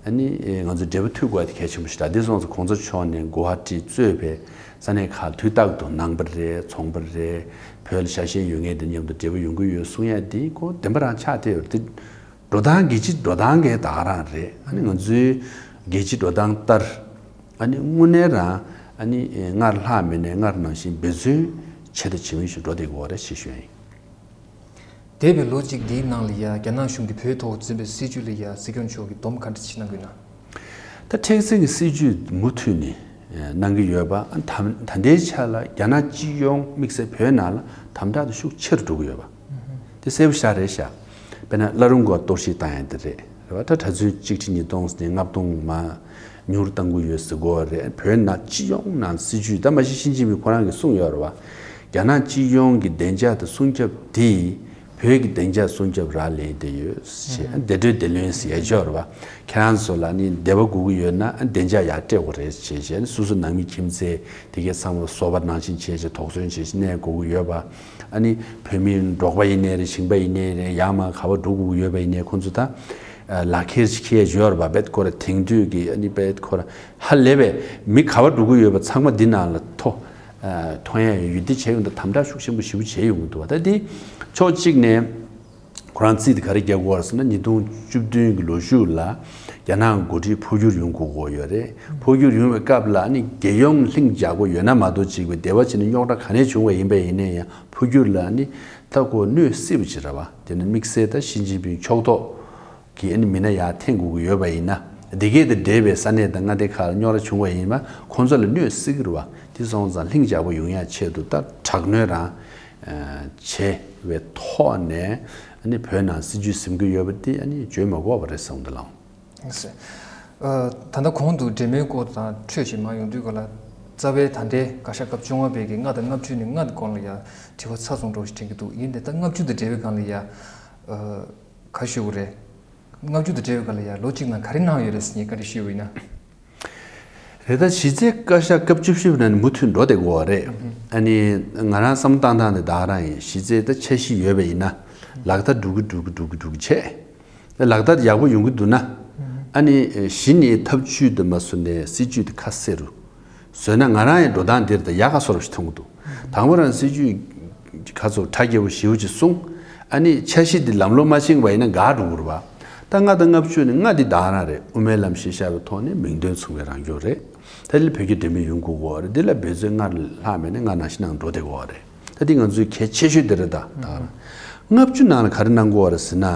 ཨ་ནི་ང་ཚོ་འབྲེལ་བ་མཐུད་དགོས་དེ་གལ་ཆེན་པོ་ཞིག་རེད། དེ་སོང་ཙང་གོང་ས་མཆོག་ནས་གོ་ཧ་ཊི་གཙོས་པའི་ས་གནས་ཁག་དུས་རྟག་ཏུ་ནང་པ་རེད། ཚོང་པ་རེད། བོད་ལ་ཤ་ཞེན་ཡོད་མཁན་དེ་མཉམ་དུ་འབྲེལ་བ་ཡོང་གི་ཡོད་གསུང་ཡ་དེ་ཁོ་བདེན་པ་རང་ཆགས་བསྡད་ཡོད་རེད། དེ་འགྲོ་སྟངས་རྒྱལ་སྤྱིའི་འགྲོ་སྟངས་གའི་ད་ག་རང་རེད། ཨ་ནི་ང་ཚོའི་རྒྱལ་སྤྱིའི་འགྲོ་སྟངས་ལྟར་ཨ་ནི་དངོས་གནས་རང་ཨ་ནི་སྔར་ལྷག་མེད་ནས་སྔར་ནང་བཞིན་འབད་བརྩོན་བྱས་དང་བྱེད་མུས་ཤིག་འགྲོ་བསྡད་ཀྱི་ཡོད་རེད་ཅེས་ཞུ་ཡ་ཡིན། འདས་པའི་ལོ་གཅིག་འདིའི་ནང་ལ་ཡ་རྒྱ་ནག་གཞུང་གིས་བོད་ཐོག་འཛིན་པའི་སྲིད་བྱུས་ལ་ཡ་སྲིད་སྐྱོང་མཆོག་གིས་སྡོམ་ག་འདྲ་ཅིག་གནང་གི་ཡོད་ན། ད་མཁྲེགས་འཛིན་གྱི་སྲིད་བྱུས་མུ་མཐུད་ནས་གནང་གི་ཡོད་པ། ད་ད་ལྟའི་ཆ་ལ་རྒྱ་ནག་སྤྱི་ཡོངས་དམིགས་བསལ་བོད་ནང་ལ་དམ་དྲག་དེ་ཤུགས་ཆེ་རུ་འགྲོ་གི་ཡོད་པ་དེ་གསལ་པོ་ཤར་རེད་ཤག་དཔེར་ན་བླ་རུང་སྐོར་གཏོར་བཤིག་བཏང་ཡ་དེ་རེད། རེད་བ། ད་གྲྭ་བཙུན་གཅིག་ཁྲི་ཉིས་སྟོང་ནས་ལྔ་སྟོང་མར་ཉུང་རུ་གཏང་གི་ཡོད་ཟེར་གོ་རེད། བོད་ནང་སྤྱི་ཡོངས་ནང་སྲིད་བྱུས་ད་མ་གཞི་ཞི་ཅིན་ཕིང་ཁོ་རང་གིས་གསུངས་ཡོད་རེད་བ། རྒྱ་ནག་སྤྱི་ཡོངས་ཀྱི་བདེ་འཇགས་དང་སྲུང་སྐྱོབ་དེ་ བོད་ཀྱི་བདེ་འཇགས་སྲུང་སྐྱོབ་རག་ལས་བསྡད་ཡོད་ཞེས། བདེ་གྲོས་བདེ་ལྷོད་ཟེར་ཡ་ཅིག་ཡོད་རེད་པ། ཁྱེད་རང་ཚོ་ལ་ནི་བདེ་བ་དགོས་ཀྱི་ཡོད་ན་བདེ་འཇགས་ཡར་སྤྲད་དགོས་རེད་ཞེས་བྱས་ནས། སོ་སོ་ནང་མི་ཁྱིམ་མཚེས་དེ་གའི་ཚང་མ་བཟོ་པ་ནང་བཞིན་བྱས་བྱས་དོགས་ཟོན་བྱས་བྱས་གནས་དགོས་ཀྱི་ཡོད་པ། ཨ་ནི་བོད་མི་འབྲོག་པ་ཡིན་ནའི་རེད། ཞིང་པ་ཡིན་ནའི་རེད། ཡར་མར་ག་པར་འགྲོ་དགོས་ཀྱི་ཡོད་པ་ཡིན་ནའི་ཁོང་ཚོ་ད་ལག་ཁྱེར་ཞིག་འཁྱེར་ཡ་ཡོད་རེད་པ། རྦད་ཁོ་ར་དེང་དུས་ཀྱི་ཨ་ནི་རྦད་ཁོ་ར་ཧ་ལས་པའི་མི་ག་པར་འགྲོ་གི་ཡོད་པ་ཚང་མ་འདི་ནང་ལ་ཐོ་ཐོན་ཡ་ཡོད། འདི་བྱས་ཡོང་དུས་དམ་དྲག་ཤུགས་ཆེན་པོ་ཞེ་པོ་བྱས་ཡོང་གི་འདུག་བ། ད་འདི་ཕྱོགས་གཅིག་ནས་ཁོ་རང་རྩིས་དེ་ག་རེ་རྒྱག་གི་ཡོད་རེད་ཟེར་ན། ཉིས་སྟོང་བཅུ་བདུན་གྱི་ལོ་གཞུག་ལ་རྒྱ་ནག་འགོ་ཁྲིད་འཕོ་འགྱུར་ཡོང་དགོས་ཀྱི་ཡོད་རེད། འཕོ་འགྱུར་ཡོང་བའི་སྐབས་ལ་ཨ་ནི་རྒྱལ་ཡོངས་ལྷིང་འཇགས་པོ་ཡོད་ན་མ་གཏོགས་ཅིག་པའི་བདེ་བ་བྱས་ནས་རྙོག་དྲ་ག་ནས་བྱུང་བ་ཡིན་པ་ཡིན་ན་ཡང་། འཕོ་འགྱུར་ལ་ཨ་ནི་ད་ཁོ་གནོད་སྲིད་པ་ཅིག་རེད་པ། དེ་ནི་དམིགས་བསལ་ད་ཞི་ཅིན་ཕིང་ཕྱོགས་གཏོགས་ཀྱི་ཨ་ནི་མི་སྣ་ཡར་འཐེན་དགོས་ཀྱི་ཡོད་པ་ཡིན་ན། འདི་གས་དང་འབྲེལ་བའི་ས་གནས་དང་མངའ་སྡེ་ཁག་ལ་རྙོག་དྲ་བྱུང་བ་ཡིན་ན་ཁོང་ཚོ་ལ་གནོད་སྲིད་ཀྱི་རེད་པ། དེ་སོང་ཙང་ལྷིང་འཇགས་པོ་ཡོང་ཡ་ཆེད་དུ་ད་དྲག་གནོན་རང་བྱས་པའི་ཐོག་ནས་ཨ་ནི་བོད་ནང་སྲིད་ཇུས་ཟིན་གྱི་ཡོད་པ་དེ་ཨ་ནི་བརྗོད་མ་དགོས་པ་རེད་བསམ་གྱི་འདུག་ལགས། ཨ། ད་ལྟ་གོང་དུ་འབྲེལ་མོལ་སྐོར་དང་འཕྲོས་ཤིག་མར་ཡོང་དུས་སྐབས་ལ། རྩ་བའི་ད་ལྟའི་བཀའ་ཤག་སྐབས་བཅོ་ལྔ་པའི་གི་ལྔ་དང་ལྔ་བཅུ་ནས་ལྔ་གི་སྐོར་ལ་ཡ་དྲི་བ་ཚ་སོང་འགྲོ་ཞིག་དྲན་གྱི་འདུག་ཡིན་ཏེ་ད་ལྔ་བཅུ་དང་འབྲེལ་བའི་སྒང་ལ་ཡ། ཨ། ག་ཞུ་དགོས་རེད། ལྔ་བཅུ་དང་འབྲེལ་བའི་སྒང་ལ་ཡ་ལོ་གཅིག་ནང་ག་རེ་གནང་ཡོད་རེད་ཟེར་ངས་བཀའ་འདྲི་ཞུས་པ་ཡིན་ན། རེད། ད་གཞི་རྩའི་བཀའ་ཤག་སྐབས་བཅུ་བཞི་པ་ནང་ནས་མུ་མཐུད་འགྲོ་བསྡད་ཀྱི་ཡོད་རེད། ཨ་ནི་ང་རང་བསམ་བློ་བཏང་སྟངས་དེ་ད་ག་རང་ཡིན། གཞི་རྩའི་ད་འཆར་གཞི་ཡོད་པ་ཡིན་ན་ལག་བསྟར་འགྲོ་གི་འགྲོ་གི་འགྲོ་གི་འགྲོ་གི་བྱས། ལག་བསྟར་ཡག་པོ་ཡོང་གི་འདུག་ན། ཨ་ནི་གཞི་ནས་ཐབས་ཇུས་དེ་མར་བཟོས་ནས་སྲིད་ཇུས་དེ་ཁ་གསལ་རུ་བཟོས་ན། ང་རང་ཡང་འགྲོ་སྟངས་འདིར་ད་ཡག་ག་བཟོ་འདྲ་ཞིག་མཐོང་གི་འདུག་དང་པོ་རང་སྲིད་ཇུས་ཁ་ཚོ་གྲ་རྒྱས་པོ་ཞེ་པོ་ཅིག་གསུངས། ཨ་ནི་འཆར་གཞི་འདི་ལམ་ལྷོང་མ་ཕྱིན་པ་ཡིན་ན་འགག་འགྲོ་གི་རེད་པ། ད་ལྔ་དང་ལྔ་བཅུ་ནས་ལྔ་འདི་ད་ག་རང་རེད། དབུ་མའི་ལམ་གཞི་བཞག་པའི་ཐོག་ནས་མིང་དོན་མཚུངས་པའི་རང་སྐྱོང་རེད། ད་ལྟ་བོད་ཀྱི་འབྲེལ་མོལ་ཡོང་དགོས་ཀྱི་ཡོད་རེད། འདི་ལ་འབད་རྩོལ་སྔར་ལྷག་མེད་ནས་སྔར་ནང་བཞིན་ནང་འགྲོ་བསྡད་ཀྱི་ཡོད་རེད། ད་འདི་ང་ཚོའི་གལ་ཆེ་ཤོས་འདི་རེད། ད་ད་ག་རང་ལྔ་བཅུ་ནང་ལ་ག་རེ་གནང་དགོས་པ་རེད་ཟེར་ན།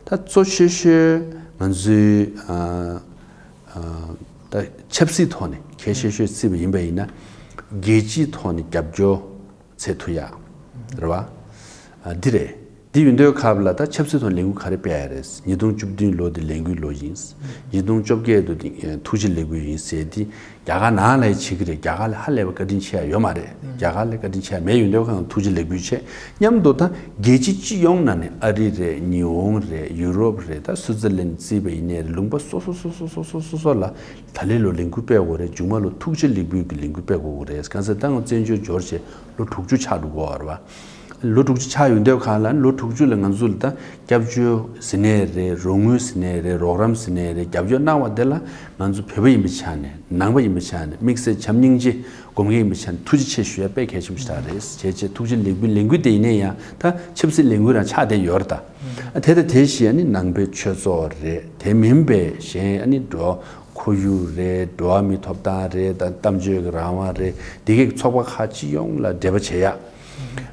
ད་གཙོ་ཆེ་ཤོས་ང་ཚོའི་ཨ་ཨ་ད་ཆབ་སྲིད་ཐོག་ནས་གལ་ཆེ་ཤོས་བརྩིས་པ་ཡིན་པ་ཡིན་ན། རྒྱལ་སྤྱིའི་ཐོག་ནས་རྒྱབ་སྐྱོར་བྱེད་ཐུབ་ཡ་རེད་པ། ཨ་འདི་རེད། འདི་ཡིན་དུས་སྐབས་ལ་ད་ཆབ་སྲིད་ཐོག་ལས་འགུལ་ག་རེ་སྤེལ་ཡ་རེད། ཉིས་སྟོང་བཅུ་བདུན་ལོ་འདི་ལས་འགུལ་ལོ་ཡིན། ཉིས་སྟོང་བཅོ་བརྒྱད་དུ་འདི་ཐུགས་རྗེ་ལེགས་འབུལ་ཡིན་ཟེར། འདི་རྒྱ་གར་ནང་ལ་བྱེད་ཀྱི་རེད། རྒྱ་གར་ལ་ཧ་ལས་པ་བཀའ་དྲིན་ཆེ་ཡ་ཡོད་མ་རེད། རྒྱ་གར་ལ་བཀའ་དྲིན་ཆེ་ཡ་མེད། ཡོད་དུས་ཁོང་ཐུགས་རྗེ་ལེགས་འབུལ་བྱས། མཉམ་དུ་ད་རྒྱལ་སྤྱི་སྤྱི་ཡོངས་ནང་ནས་ཨ་རི་རེད། ཉི་ཧོང་རེད། ཡུ་རོབ་རེད། ད་སུའུ་ཙེར་ལན་བརྩིས་པ་ཡིན་ནའི་རེད། ལུང་པ་སོ་སོ་སོ་སོ་ལ་ད་ལོའི་ལོ་ལས་འགུལ་སྤེལ་དགོས་རེད། མཇུག་མ་ལོ་ཐུགས་རྗེ་ལེགས་འབུལ་གྱི་ལས་འགུལ་སྤེལ་དགོས་རེད། གང་ཟེར་ད་ང་བཙན་བྱོལ་འབྱོར་བྱས་ལོ་དྲུག་ཅུ་ཆགས་འགྲོ་གི་ཡོད་རེད་པ། ལོ་དྲུག་ཅུ་ཆགས་ཡོང་དུས་སྒང་ལ་ལོ་དྲུག་ཅུ་ལ་ང་ཚོ་ལ་ད་སྐྱབས་བཅོལ་ཟེར་ནའི་རེད། རོགས་དངུལ་ཟེར་ནའི་རེད། རོགས་རམ་ཟེར་ནའི་རེད། རྒྱབ་སྐྱོར་གནང་བ་དེ་ལ་ང་ཚོ་བོད་པ་ཡིན་པའི་ཆ་ནས། ནང་པ་ཡིན་པའི་ཆ་ནས། དམིགས་བསལ་བྱམས་སྙིང་རྗེ་སྒོམ་མཁན་ཡིན་པའི་ཆ་ནས་ཐུགས་རྗེ་ཆེ་ཞུ་ཡ་དཔེ་གལ་ཆེན་པོ་ཞིག་རེད། བྱས་བྱས་ཐུགས་རྗེ་ལེགས་འབུལ་ལས་འགུལ་དེ་ཡིན་ན་ཡང་ད་ཆབ་སྲིད་ལས་འགུལ་རང་ཆགས་བསྡད་ཡོད་རེད་ད། དེ་དང་དེ་བཞིན་ཨ་ནི་ནང་པའི་ཆོས་ཚོགས་རེད། དེ་མིན་པའི་གཞན་ཨ་ནི་འགྲོ་ཁོར་ཡུག་རེད། འགྲོ་བ་མིའི་ཐོབ་ཐང་རེད། ད་གཏམ་བརྗོད་ཀྱི་རང་དབང་རེད། འདི་གའི་ཚོགས་པ་ཁག་སྤྱི་ཡོངས་ལ་འབྲེལ་བ་བྱེད་ཡ།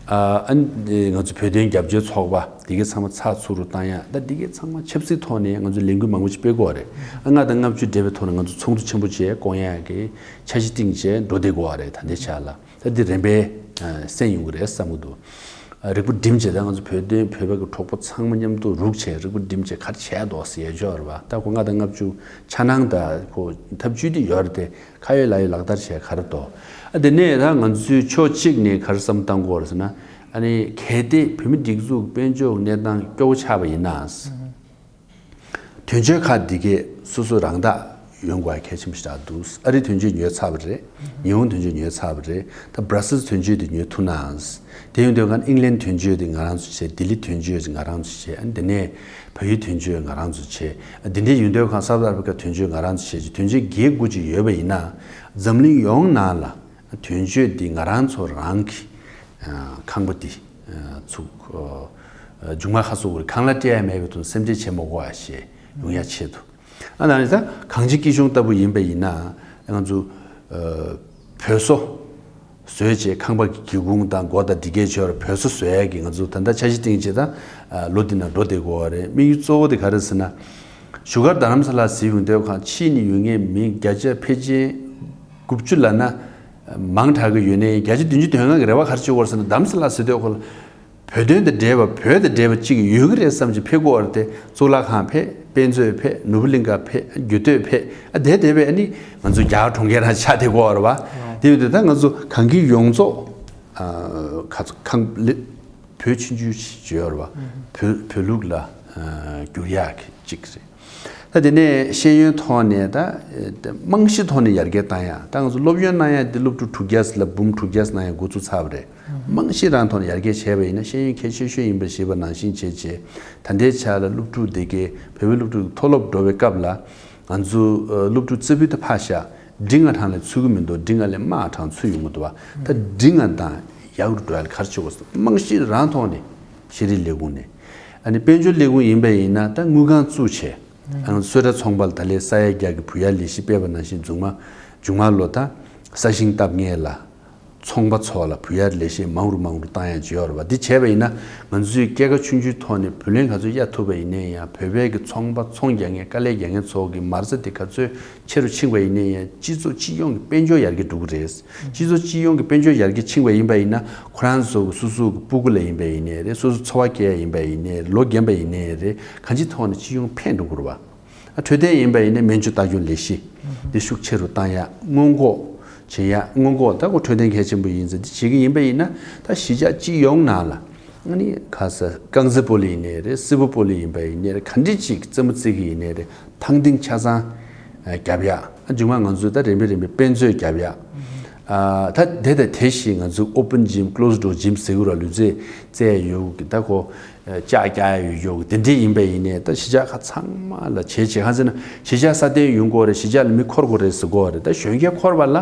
ཨ་ཨ་ནི་ང་ཚོ་བོད་དོན་རྒྱབ་སྐྱོར་ཚོགས་པ་འདི་གའི་ཚང་མ་ཚགས་ཚུད་རུ་བཏང་ཡ། ད་འདི་གའི་ཚང་མ་ཆབ་སྲིད་ཐོག་ནས་ང་ཚོ་ལས་འགུལ་མང་པོ་ཞིག་སྤེལ་དགོས་རེད། ཨ་ལྔ་དང་ལྔ་བཅུ་འབྲེལ་བའི་ཐོག་ནས་ང་ཚོ་ཚོགས་འདུ་ཆེན་པོ་བྱས་སྐོང་ཡ་གི་འཆར་གཞི་བཏིང་བྱས་འགྲོ་བསྡད་དགོས་རེད། ད་ལྟའི་ཆ་ལ། ད་འདི་རིམ་པས་ཨ་གསན་ཡོང་གི་རེད་བསམ་གྱི་འདུག་ཨ་རིག་པ་བསྒྲིམས་བྱས་ད་ང་ཚོ་བོད་དོན་བོད་པ་གི་གྲོགས་པོ་ཚང་མ་མཉམ་དུ་རུག་བྱས་རིག་པ་བསྒྲིམས་བྱས་ག་རེ་བྱས་འདུག་ཟེར་ཡ་ཅིག་ཡོད་རེད་པ། ད་ཁོ་ལྔ་དང་ལྔ་བཅུ་འཆར་སྣང་དང་ཁོ་ཐབས་ཇུས་དེ་ཡོད་རེད་དེ། ཁ་ཡོད་ལག་ཡོད་ལག་བསྟར་བྱས་ག་རེ་འདུག་ཨ་དེ་ནས་ད་ང་ཚོས་ཕྱོགས་གཅིག་ནས་ག་རེ་བསམ་བཏང་དགོས་རེད་ཟེར་ན། ཨ་ནི་གལ་ཏེ་བོད་མི་སྒྲིག་འཛུགས་དཔལ་འབྱོར་གནས་སྟངས་སྐྱོ་བོ་ཆགས་པ་ཡིན་ན། དོན་གཅོད་ཁག་འདི་གས་སོ་སོ་རང་བདག་ཡོང་དགོས་གལ་ཆེན་པོ་ཞིག་རེད་འདུག་ཨ་རི་དོན་གཅོད་ཉོས་ཚར་བ་རེད། ཉི་ཧོང་དོན་གཅོད་ཉོས་ཚར་བ་རེད། ད་སྦྲ་སེལ་དོན་གཅོད་དེ་ཉོས་ཐུབ་ན། དེ་ཡོང་དུས་ང་ཨིང་ལན་དོན་གཅོད་དེ་ང་རང་ཚོ་བྱས། ལྡི་ལི་དོན་གཅོད་ང་རང་ཚོ་བྱས། ཨ་འདི་ནས་བལ་ཡུལ་དོན་གཅོད་ང་རང་ཚོ་བྱས། ཨ་འདི་འདྲའི་ཡོང་དུས་ཁང་སའུ་ཐི་ཨ་ཧྥི་རི་ཀ་དོན་གཅོད་ང་རང་ཚོ་བྱས། དོན་གཅོད་བརྒྱད་དགུ་ཅིག་ཡོད་པ་ཡིན་ན། འཛམ་གླིང་ཡོངས་ནང་ལ་དོན་གཅོད་འདི་ང་རང་ཚོ་རང་གི་ཨ་ཁང་པ་འདི་ཨ་ཚུགས། ཨ་མཇུག་མ་ཁ་སོ་བར་ཁང་གླ་སྤྲད་ཡ་མེད་པའི་དོན་སེམས་ཁྲལ་བྱེད་མ་དགོས་པ་ཞིག་ཡོང་ཡ་ཆེད་དུ། ཨ་ནི་ད་གངས་ཅན་སྐྱིད་གཤོངས་ལྟ་བུ་ཡིན་པ་ཡིན་ན། ང་ཚོ་ཨ་བོད་སོ་བཟོས་བྱས་ཁང་པ་གི་སྒེའུ་ཁུང་དང་སྒོ་དང་འདི་གས་ཆོར་བོད་སོ་བཟོ་ཡ་གི་ང་ཚོ་ད་ལྟ་འཆར་གཞི་བཏིང་བྱས། ད་ལོ་འདི་ནང་འགྲོ་བསྡད་དགོས་པ་རེད། དམིགས་ཡུལ་གཙོ་བོ་དེ་ག་རེ་ཟེར་ན། བཞུགས་སྒར་རྡ་རམ་ས་ལ་ཟེར་ཡོང་དུས་ཁང་ཕྱི་ནས་ཡོང་མཁན་མི་བརྒྱ་ཆ་ཕལ་ཆེར་དགུ་བཅུ་ལབ་ན་མང་དྲགས་ཀྱི་ཡོད་ནའི་བརྒྱ་ཆ་བདུན་ཅུ་དོན་ལྔ་གི་རེ་བ་ག་རེ་བྱེད་དགོས་རེད་ཟེར་ན། རྡ་རམ་ས་ལ་ཟེར་དུས་ཁོ་ལ་བོད་དོན་དང་འབྲེལ་བ། བོད་དང་འབྲེལ་བ་གཅིག་ཡོད་ཀྱི་རེད་བསམ་གྱི་ཕེབས་དགོས་པ་རེད་དེ། གཙུག་ལག་ཁང་ཕེབས། དཔེ་མཛོད་ཕེབས། ནོར་བུ་གླིང་ཁ་ཕེབས། རྒྱུད་སྟོད་ཕེབས། ཨ་དེ་དེ་བས་ཨ་ནི་ང་ཚོ་རྒྱ་གར་གྲོང་ཁྱེར་རང་ཆགས་བསྡད་ཀྱི་ཡོད་རེད་པ། དེ་ཡོད་དུས་ད་ང་ཚོ་གངས་སྐྱིད་ཡོངས་རྫོགས་ཨ་ཁ་ཚོ་ཁང་ལེ་ བོད་ཆུང་ཆུང་ཞིག་བརྗོད་ར་བ། བོད་བོད་ལུགས་ལ་བསྒྱུར་ཡག་གི་གཅིག་རེད། ད་དེ་ནས་ཤེས་ཡོན་ཐོག་ནས་ད་རྨང་གཞི་ཐོག་ནས་ཡར་རྒྱས་བཏང་ཡག་ད་ང་ཚོ་སློབ་ཡོན་གནང་ཡག་འདི་སློབ་ཕྲུག་དྲུག་བརྒྱ་ལ་འབུམ་དྲུག་བརྒྱ་གནང་ཡག་འགོ་བཙུགས་ཚར་བ་རེད། རྨང་གཞི་རང་ཐོག་ནས་ཡར་རྒྱས་བྱས་པ་ཡིན་ན་ཤེས་ཡོན་གལ་ཆེ་ཤོས་ཡིན་པ་ཞེས་པ་ནང་བཞིན་བྱས་བྱས་ད་ལྟའི་ཆ་ལ་སློབ་ཕྲུག་དེ་གའི་བོད་པའི་སློབ་ཕྲུག་མཐོ་སློབ་འགྲོ་བའི་སྐབས་ལ་ང་ཚོ་སློབ་ཕྲུག་རྩེ་ཕུད་དུ་ཕར་བཞག་འབྲིང་ང་གྲངས་ལས་ཚུད་ཀྱི་མི་འདུག་འབྲིང་ང་ལས་དམའ་གྲངས་ཚུད་ཡོང་གི་འདུག་བ། ད་འབྲིང་ང་དང་ཡག་རུ་འགྲོ་ཡག་ག་རེ་བྱེད་དགོས་སམ། རྨང་གཞི་རང་ཐོག་ནས་ཤེས་རིག་ལས་ཁུངས་ནས་ཨ་ནི་དཔལ་འབྱོར་ལས་ཁུངས་ཡིན་པ་ཡིན་ན་ད་དངུལ་ཁང་བཙུགས་བྱས་ཨ་ནི་གསོལ་ར་ཚོང་པ་ལ་ད་ལས་ས་ཡ་བརྒྱ་གི་བུ་ཡར་ལས་གཞི་སྤེལ་བ་ནང་བཞིན་མཇུག་མ་མཇུག་མ་ལོ་ད་ས་ཞིང་བཏབ་མཁན་ལ། ཚོང་པ་ཚོ་ལ་བུ་ཡར་ལས་གཞི་མང་རུ་མང་རུ་བཏང་ཡག་བྱེད་ཡོད་རེད་བ། འདི་བྱས་པ་ཡིན་ན་ང་ཚོས་སྐྱེད་ཀ་ཆུང་ཆུང་ཐོག་ནས་བུ་ལོན་ག་ཚོད་གཡར་ཐུབ་པ་ཡིན་ནའི་ཡང་བོད་པའི་གི་ཚོང་པ་ཚོང་རྒྱག་མཁན་དཀའ་ལས་རྒྱག་མཁན་ཚོ་གི་མ་རྩ་དེ་ག་ཚོད་ཆེ་རུ་ཕྱིན་པ་ཡིན་ནའི་ཡང་སྤྱི་ཚོགས་སྤྱི་ཡོངས་ཀྱི་དཔལ་འབྱོར་ཡར་རྒྱས་འགྲོ་གི་རེད། སྤྱི་ཚོགས་སྤྱི་ཡོངས་ཀྱི་དཔལ་འབྱོར་ཡར་རྒྱས་ཕྱིན་པ་ཡིན་པ་ཡིན་ན་ཁོ་རང་ཚོ་གི་སོ་སོ་གི་སྤུ་གུ་ལ་ཡིན་པ་ཡིན་ནའི་རེད། སོ་སོ་འཚོ་བ་སྐྱེལ་ཡག་ཡིན་པ་ཡིན་ནའི་རེད། ལོ་རྒན་པ་ཡིན་ནའི་རེད། གང་ཅིའི་ཐོག་ནས་སྤྱི་ཡོངས་ཕན་འགྲོ་གི་རེད་བ། ཨ་འཕྲོད་བསྟེན་ཡིན་པ་ཡིན་ན་སྨན་བཅོས་ལྟ་སྐྱོང་ལས་གཞི་འདི་ཤུགས་ཆེ་རུ་བཏང་ཡག་སྔོན་འགོག་བྱེད་ཡག་སྔོན་འགོག་ད་ཁོ་འཕྲོད་བསྟེན་གལ་ཆེན་པོ་ཡིན་ཙང་འདི་བྱེད་ཀྱི་ཡིན་པ་ཡིན་ན་ད་གཞིས་ཆགས་སྤྱི་ཡོངས་ནང་ལ་ཨ་ནི་ཁ་ས་རྐང་རྩེད་སྤོ་ལོ་ཡིན་ནའི་རེད། སིལ་བུ་སྤོ་ལོ་ཡིན་པ་ཡིན་ནའི་རེད། ག་འདྲ་ཅིག་རྩེད་མོ་རྩེ་གི་ཡིན་ནའི་རེད། ཐང་སྟེང་ཆ་ཚང་རྒྱབ་ཡག་ཨ་མཇུག་མ་ང་ཚོས་ད་རིམ་པས་རིམ་པས་དཔེ་མཛོད་རྒྱབ་ཡག་ཨ་ད་དེ་དང་དེ་བཞིན་ང་ཚོས་open gym closed door gym ཟེར་གི་རེད་བ། ལུས་རྩལ་རྩེད་ཡག་ཡོད་གི་ད་ཁོ། ལྕགས་རྒྱག་ཡག་ཡོད་ཡོད་དེ་འདྲས་ཡིན་པ་ཡིན་ནའི་ད་གཞིས་ཆགས་ཁག་ཚང་མ་ལ་བྱེད་བྱེད་གང་ཟེར་ན་གཞིས་ཆགས་སྲ་བརྟན་ཡོང་དགོས་རེད། གཞིས་ཆགས་ལ་མི་འཁོར་དགོས་རེད་ཟེར་དགོས་རེད། ད་གཞོན་སྐྱེས་འཁོར་བ་ལ་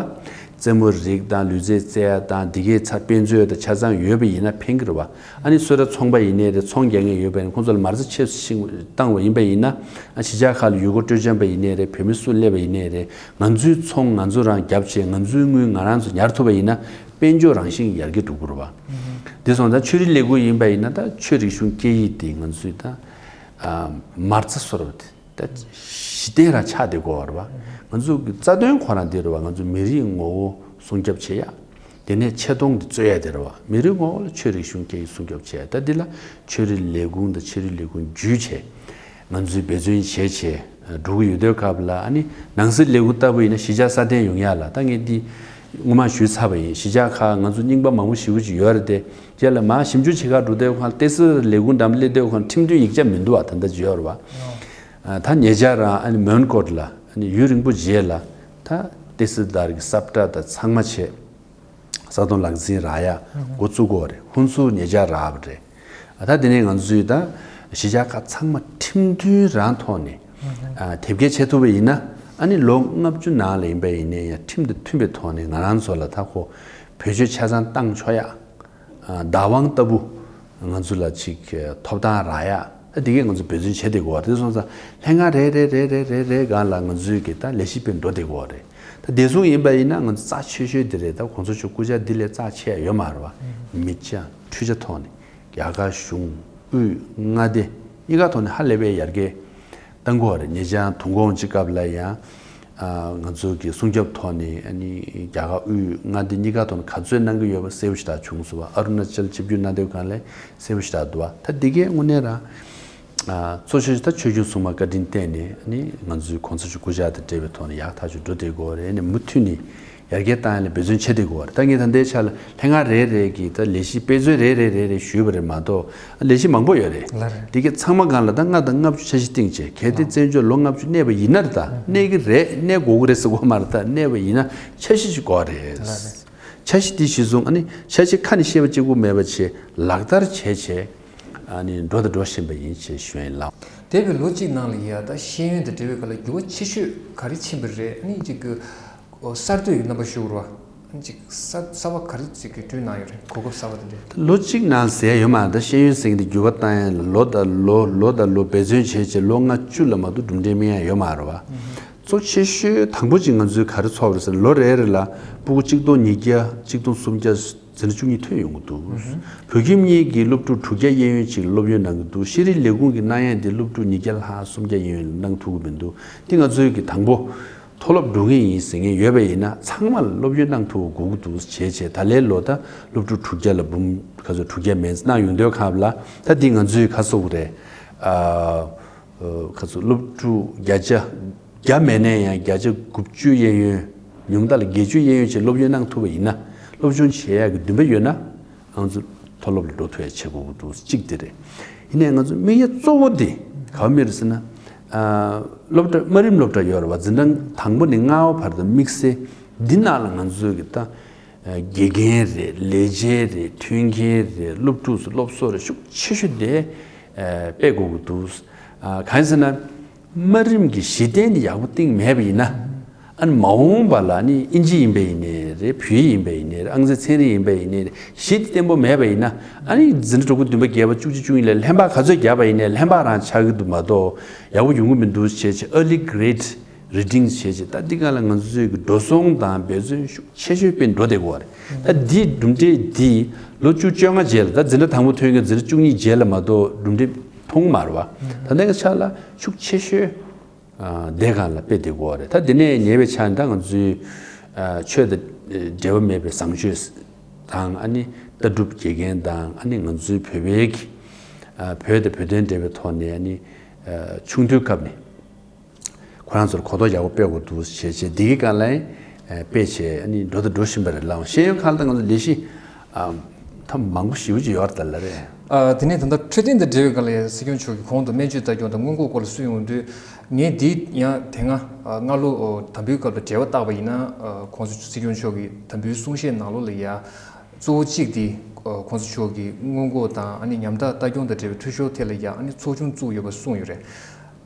རྩེད་མོ་རིགས་དང་ལུས་རྩལ་རྩེ་ཡག་དང་འདི་གའི་ཚ་དཔེ་མཛོད་དང་ཆ་ཚང་ཡོད་པ་ཡིན་ན་ཕན་གི་རེད་བ། ཨ་ནི་གསོལ་ར་ཚོང་པ་ཡིན་ནའི་རེད། ཚོང་རྒྱག་མཁན་ཡོད་པ་ཡིན་ན་ཁོང་ཚོ་ལ་མ་རྩ་ཆེ་ཕྱིན་བཏང་བ་ཡིན་པ་ཡིན་ན་ཨ་གཞིས་ཆགས་ཁག་ལ་ཡུལ་སྐོར་སྤྲོ་འཆམ་པ་ཡིན་ནའི་རེད། བོད་མི་སུ་སླེབས་པ་ཡིན་ནའི་རེད། ང་ཚོའི་ཚོང་ང་ཚོ་རང་རྒྱབ་བྱས་ང་ཚོའི་དངུལ་ང་རང་ཚོ་ཉར་ཐུབ་པ་ཡིན་ན། དཔལ་འབྱོར་རང་བཞིན་ཡར་རྒྱས་འགྲོ་གི་རེད་བ། དེ་སོང་ཙང་ཆོས་རིག་ལས་ཁུངས་ཡིན་པ་ཡིན་ན་ད་ཆོས་རིག་གཞུང་སྐད་ཡིག་དེ་ང་ཚོའི་ད་མ་རྩ་བཟོ་འདྲ་དེ་ད་གཞི་རྟེན་རང་ཆགས་བསྡད་དགོས་པ་རེད་བ། ང་ཚོ་གི་རྩ་དོན་ཁོ་རང་དེ་རེད་བ། ང་ཚོ་མི་རིགས་ངོ་བོ་སྲུང་སྐྱོབ་བྱེད་ཡག་དེ་ནས་ཆེ་མཐོང་དེ་རྩོད་ཡག་དེ་རེད་བ། མི་རིགས་ངོ་བོ་ལ་ཆོས་རིག་གཞུང་སྐད་ཡིག་སྲུང་སྐྱོབ་བྱེད་ཡག་ད་འདི་ལ་ཆོས་རིག་ལས་ཁུངས་དང་ཆོས་རིག་ལས་ཁུངས་བརྒྱུད་བྱས། ང་ཚོས་འབད་བརྩོན་བྱས་བྱས་འགྲོ་གི་ཡོད་དུས་སྐབས་ལ་ཨ་ནི་ནང་སྲིད་ལས་ཁུངས་ལྟ་བུ་ཡིན་ན་གཞིས་ཆགས་སྲ་བརྟན་ཡོང་ཡག་ལ་ད་ངས་འདི་སྔོན་མ་ཞུས་ཚར་བ་ཡིན། གཞིས་ཆགས་ཁག་ང་ཚོ་རྙིང་པ་མང་པོ་ཞེ་པོ་ཅིག་ཡོད་རེད་དེ། རྗེས་ལ་མར་ཞིབ་འཇུག་བྱེད་གར་འགྲོ་དུས་ཁོང་ཏེ་སི་ལས་ཁུངས་འགྲམ་སླེབས་དུས་ཁོང་ཁྲིམས་མཐུན་ཡིག་ཆ་མི་འདུག་བ། ད་ལྟ་ཅིག་ཡོད་རེད་བ། ད་ཉེ་ཆར་རང་ཨ་ནི་མོན་གྷོ་ལ་ཨ་ནི་ཡུན་རིང་པོ་རྗེས་ལ་ད་ཏེ་སི་དར་གི་སབ་ཏྲ་དང་ཚང་མ་བྱས། ས་དོང་ལག་འཛིན་རག་ཡག་འགོ་བཙུགས་ཀྱི་ཡོད་རེད། ཧུན་སུར་ཉེ་ཆར་རག་པ་རེད། ད་དེ་ནས་ང་ཚོས་ད་གཞིས་ཆགས་ཁག་ཚང་མ་ཁྲིམས་མཐུན་རང་ཐོག་ནས་དེབ་སྐྱེལ་བྱེད་ཐུབ་པ་ཡིན་ན་ཨ་ནི་ལོ་ལྔ་བཅུ་ནང་ལ་ཡིན་པ་ཡིན་ནའི་ཡང་ཁྲིམས་དང་མཐུན་པའི་ཐོག་ནས་ང་རང་ཚོ་ལ་ད་ཁོ་བེད་སྤྱོད་ཆ་ཚང་བཏང་ཆོག་ཡག་བདག་དབང་ལྟ་བུ་ང་ཚོ་ལ་ཅིག་ཐོབ་ཐང་རག་ཡག་ད་དེ་གས་ང་ཚོ་འབད་བརྩོན་བྱེད་བསྡད་ཀྱི་ཡོད་རེད། དེ་སོང་ཙང་ལྷན་ཁང་རེ་རེ་རེ་རེ་རེ་རེ་སྒང་ལ་ང་ཚོས་ཀྱི་ད་ལས་གཞི་སྤེལ་འགྲོ་བསྡད་ཀྱི་ཡོད་རེད། ད་བདེ་སྲུང་ཡིན་པ་ཡིན་ན་ང་ཚོ་རྩ་ཆེ་ཤོས་འདི་རེད། ད་གོང་ས་མཆོག་སྐུ་ཕྱྭ་འདི་ལས་རྩ་ཆེ་ཡག་ཡོད་མ་རེད་བ། མི་ཆ་འཕྲུལ་ཆ་ཐོག་ནས་རྒྱ་གར་གཞུང་དབུས་མངའ་སྡེ་གཉིས་ཀ་ཐོག་ནས་ཧ་ལས་པའི་ཡར་རྒྱས་བཏང་གི་ཡོད་རེད། ཉེ་ཆར་དུས་འཁོར་གཅིག་སྐབས་ལ་ཡང་ང་ཚོ་གི་སྲུང་སྐྱོབ་ཐོག་ནས་ཨ་ནི་རྒྱ་གར་དབུས་མངའ་སྡེ་གཉིས་ཀ་ཐོག་ནས་ག་ཚོད་གནང་གི་ཡོད་པ་གསལ་པོ་ཞེ་དྲག་བྱུང་སོང་བ། ཨ་རུ་ན་ཅལ་ཆིབས་བསྒྱུར་གནང་དུས་སྒང་ལ་གསལ་པོ་ཞེ་དྲག་འདུག་བ། ད་འདི་གའི་དངོས་གནས་རང་གཙོ་ཆེ་ཤོས་ད་ཆོས་སྐྱོང་སྲུང་མ་བཀའ་དྲིན་བརྟེན་ནས་ནི་ང་ཚོའི་གོང་ས་མཆོག་སྐུ་ཕྱྭ་དང་འབྲེལ་བའི་ཐོག་ནས་ཡག་ཐག་ཆོད་འགྲོ་བསྡད་ཀྱི་ཡོད་རེད། ནི་མུ་མཐུད་ནས་ཡར་རྒྱས་བཏང་ཡག་ལ་འབད་བརྩོན་བྱེད་བསྡད་ཀྱི་ཡོད་རེད། ད་ངས་ད་ལྟའི་ཆ་ལ་ལྷན་ཁང་རེ་རེ་གི་ད་ལས་གཞི་དཔེ་མཛོད་རེ་རེ་རེ་རེ་ཞུས་པ་རེད་མ་གཏོགས་ལས་གཞི་མང་པོ་ཡོད་རེད། ལགས་རེད། དེ་གའི་ཚང་མ་སྒང་ལ་ད་ལྔ་དང་ལྔ་བཅུ་འཆར་གཞི་བཏིང་བྱས། གལ་ཏེ་ལགས། བཙན་བྱོལ་ལོ་ལྔ་བཅུ་གནས་པ་ཡིན་ན་རེད། ད་གནས་ཀྱི་རེད། གནས་དགོས་ཀྱི་རེད་ཟེར་གོ་མ་རེད། ད་གནས་པ་ཡིན་ན་འཆར་གཞི་ཞིག་དགོས་རེད། ལགས་རེད། འཆར་གཞི་དེ་གཞི་བཟུང་ཨ་ནི་འཆར་གཞི་ཁ་ནས་བཤད་པ་གཅིག་པོ་མེད་པ་བྱས་ལག་བསྟར་བྱས་བྱས། ཨ་ནི་འགྲོ་དང་འགྲོ་བཞིན་པ་ཡིན་ཞེས་ཞུ་ཡིན་ལགས། འདས་པའི་ལོ་གཅིག་ནང་ལ་ཡ་ད་ཤེས་ཡོན་དང་འབྲེལ་བའི་སྐོར་ལ་འགྱུར་བ་ཆེ་ཤོས་ག་རེ་ཕྱིན་པ་རེད། ཨ་ནི་གཅིག་གི་གསར་གཏོད་ཀྱི་རྣམ་པ་ཞུ་དགོས་རེད་བ། ཨ་ནི་གཅིག་གསར་གསར་བ་ག་རེ་གཅིག་གི་བསྐྲུན་གནང་ཡོད་རེད། གོ་སྐབས་གསར་བ་དེ་འདྲས། ལོ་གཅིག་ནང་ཟེར་ཡོད་མ་རེད། ད་ཤེས་ཡོན་ཟེར་མཁན་དེ་འགྱུར་བ་བཏང་ཡ་ལོ་དང་ལོ་ལོ་དང་ལོ་འབད་བརྩོན་བྱས་བྱས་ལོ་ལྔ་བཅུ་ལ་མ་གཏོགས་གྲུབ་འབྲས་སྨིན་ཡ་ཡོད་མ་རེད་བ། གཙོ་ཆེ་ཤོས་དང་པོ་གཅིག་ང་ཚོས་ག་རེ་ཚོར་བ་རེད་ཟེར་ན་ལོ་རེ་རེ་ལ་ཕྲུ་གུ་གཅིག་སྟོང་ཉིས་བརྒྱ་གཅིག་སྟོང་སུམ་བརྒྱ། འཛིན་གྲྭ་བཅུ་གཉིས་ཐོན་ཡོང་གི་འདུག་བོད་ཁྱིམ་གཉིས་ཀྱི་སློབ་ཕྲུག་དྲུག་བརྒྱ་གཡས་གཡོན་ཅིག་སློབ་ཡོན་གནང་གི་འདུག་ཤེས་རིག་ལས་ཁུངས་ཀྱིས་གནང་ཡས་འདི་སློབ་ཕྲུག་ཉིས་བརྒྱ་ལྷག་སུམ་བརྒྱ་གཡས་གཡོན་གནང་ཐུབ་ཀྱི་མི་འདུག་འདི་ང་ཚོའི་གི་དང་པོ་མཐོ་སློབ་འགྲོ་མཁན་ཡིན་ཟེར་མཁན་ཡོད་པ་ཡིན་ན་ཚང་མ་ལ་སློབ་ཡོན་གནང་ཐུབ་པ་དགོས་ཀྱི་འདུག་བྱས་བྱས་ད་ལོའི་ལོ་ད་སློབ་ཕྲུག་དྲུག་བརྒྱ་ལ་འབུམ་ག་ཚོད་དྲུག་བརྒྱ་མན་གནང་ཡོང་དུས་སྐབས་ལ་ད་འདི་ང་ཚོའི་ཁ་གསོ་གི་རེད། ཨ་ཁ་གསོ་སློབ་ཕྲུག་བརྒྱ་ཆ། བརྒྱ་མེད་ནའི་ཡང་བརྒྱ་ཆ་དགུ་བཅུ་གཡས་གཡོན། ཉུང་མཐའ་ལ་བརྒྱད་ཅུ་གཡས་གཡོན་བྱས་སློབ་ཡོན་གནང་ཐུབ་པ་ཡིན་ན། སློབ་སྦྱོང་བྱེད་ཡག་གི་འདུན་པ་ཡོད་ན། ང་ཚོ་ མཐོ་སློབ་ལ་འགྲོ་ཐུབ་ཡ་བྱེད་དགོས་ཀྱི་འདུག་གཅིག་དེ་རེད། ཡིན་ནའི་ང་ཚོ་དམིགས་ཡུལ་གཙོ་བོ་དེ་ག་བ་མེད་རེད་ཟེར་ན། ཨ། སློབ་གྲྭ་དམའ་རིམ་སློབ་གྲྭ་ཡོད་རེད་བ། འཛིན་གྲྭ་དང་པོ་ནས་ལྔ་པ་བར་དུ་དམིགས་བསལ་འདི་ནང་ལ་ང་ཚོས་ཀྱི་ད་དགེ་རྒན་རེད། ལས་བྱེད་རེད། མཐུན་རྐྱེན་རེད། སློབ་ཕྲུག་ཚོ་སློབ་གསོ་རེད། ཤུགས་ཆེ་ཤོས་དེ་ཨ་སྤེལ་དགོས་ཀྱི་འདུག་ཨ། གང་ཡིན་ཟེར་ན། དམའ་རིམ་གྱི་གཞི་རྟེན་དེ་ཡག་པོ་བཏིང་མེད་པ་ཡིན་ན། ཨ་ནི་མ་འོངས་པ་ལ་ནི་ཨིན་ཇི་ཡིན་པ་ཡིན་ནའི་རེད། བོད་ཡིག་ཡིན་པ་ཡིན་ནའི་རེད། ཨང་རྩིས་ཚན་རིག་ཡིན་པ་ཡིན་ནའི་རེད། གཞི་དེ་བརྟན་པོ་མེད་པ་ཡིན་ན། ཨ་ནི་འཛིན་གྲྭ་དྲུག་པ་བདུན་པ་བརྒྱད་པ་བཅུ་གཅིག་བཅུ་གཉིས་ལ་ལྷན་པ་ག་ཚོད་བརྒྱབ་པ་ཡིན་ནའི་ལྷན་པ་རང་ཆགས་ཀྱི་འདུག་མ་གཏོགས་ཡག་པོ་ཡོང་གི་མི་འདུག་བྱས་བྱས་early grade reading བྱས་བྱས། ད་འདི་ག་ལ་ང་ཚོའི་གི་འགྲོ་སོང་དང་འབད་བརྩོན་ཤུགས་ཆེ་ཤོས་སྤེལ་འགྲོ་བསྡད་ཀྱི་ཡོད་རེད། ད་འདིའི་གྲུབ་འབྲས་འདི་ལོ་བཅུ་བཅོ་ལྔ་རྗེས་ལ། ད་འཛིན་གྲྭ་དང་པོ་ཐོན་མཁན་འཛིན་གྲྭ་བཅུ་གཉིས་རྗེས་ལ་མ་གཏོགས་གྲུབ་འབྲས་མཐོང་གི་མ་རེད་བ། ད་ལྟའི་ཆ་ལ་ཤུགས་ཆེ་ཤོས་ཨ་འདས་གང་ལ་སྤེལ་བསྡད་ཀྱི་ཡོད་རེད། ད་འདི་ནས་ཉེ་བའི་ཆར་ད་ང་ཚོའི་ཨ་ཆོས་དང་འབྲེལ་བ་མེད་པའི་བཟང་སྤྱོད་དང་། ཨ་ནི་ལྟ་གྲུབ་དགེ་རྒན་དང་། ཨ་ནི་ང་ཚོའི་བོད་པའི་གི་ཨ་བོད་དང་བོད་དོན་འབྲེལ་བའི་ཐོག་ནས། ཨ་ནི་ཨ་ཆུང་དུས་སྐབས་ནས་ཁོ་རང་ཚོར་གོ་རྟོགས་ཡག་པོ་སྤེལ་དགོས་འདུག་བྱས་བྱས། འདི་གི་སྒང་ལ་ཨ་སྤེལ་བྱས། ཨ་ནི་འགྲོ་དང་འགྲོ་བཞིན་པ་རེད་ལགས། ཤེས་ཡོན་ཁང་ལ་ད་ང་ཚོ་ལས་གཞི་ཨ་ཐབས་མང་པོ་ཞེ་པོ་ཅིག་ཡོད་རེད་ད་ལབ་རེད། ཨ། དེ་ནས་ད་ལྟ་འཕྲོད་བསྟེན་དང་འབྲེལ་བའི་སྒང་ལ་ཡང་སྲིད་སྐྱོང་མཆོག་གིས་གོང་དུ་སྨན་བཅོས་ལྟ་སྐྱོང་དང་སྔོན་འགོག་སྐོར་ལ་གསུངས་ཡོང་དུས། ངས་འདི་ཡང་དེ་སྔ་ཨ་སྔ་ལོ་ཨོ་དམ་འབུལ་སྐབས་ལ་འགྲེལ་བ་བཏགས་པ་ཡིན་ན། ཨ་༸གོང་ས་སྲིད་སྐྱོང་མཆོག་གིས་དམ་འབུལ་གསུང་བཤད་ནང་ལོགས་ལ་ཡ་གཙོ་བོ་གཅིག་དེ་ཨ་༸གོང་ས་མཆོག་གིས་སྔོན་འགོག་དང་། ཨ་ནི་ཉམ་ཐག་ལྟ་སྐྱོང་དང་འབྲེལ་བའི་འཐུས་ཤོར་ཐད་ལ་ཡ་ཨ་ནི་ཚོགས་ཆུང་བཙུགས་ཡོད་པ་གསུངས་ཡོད་རེད།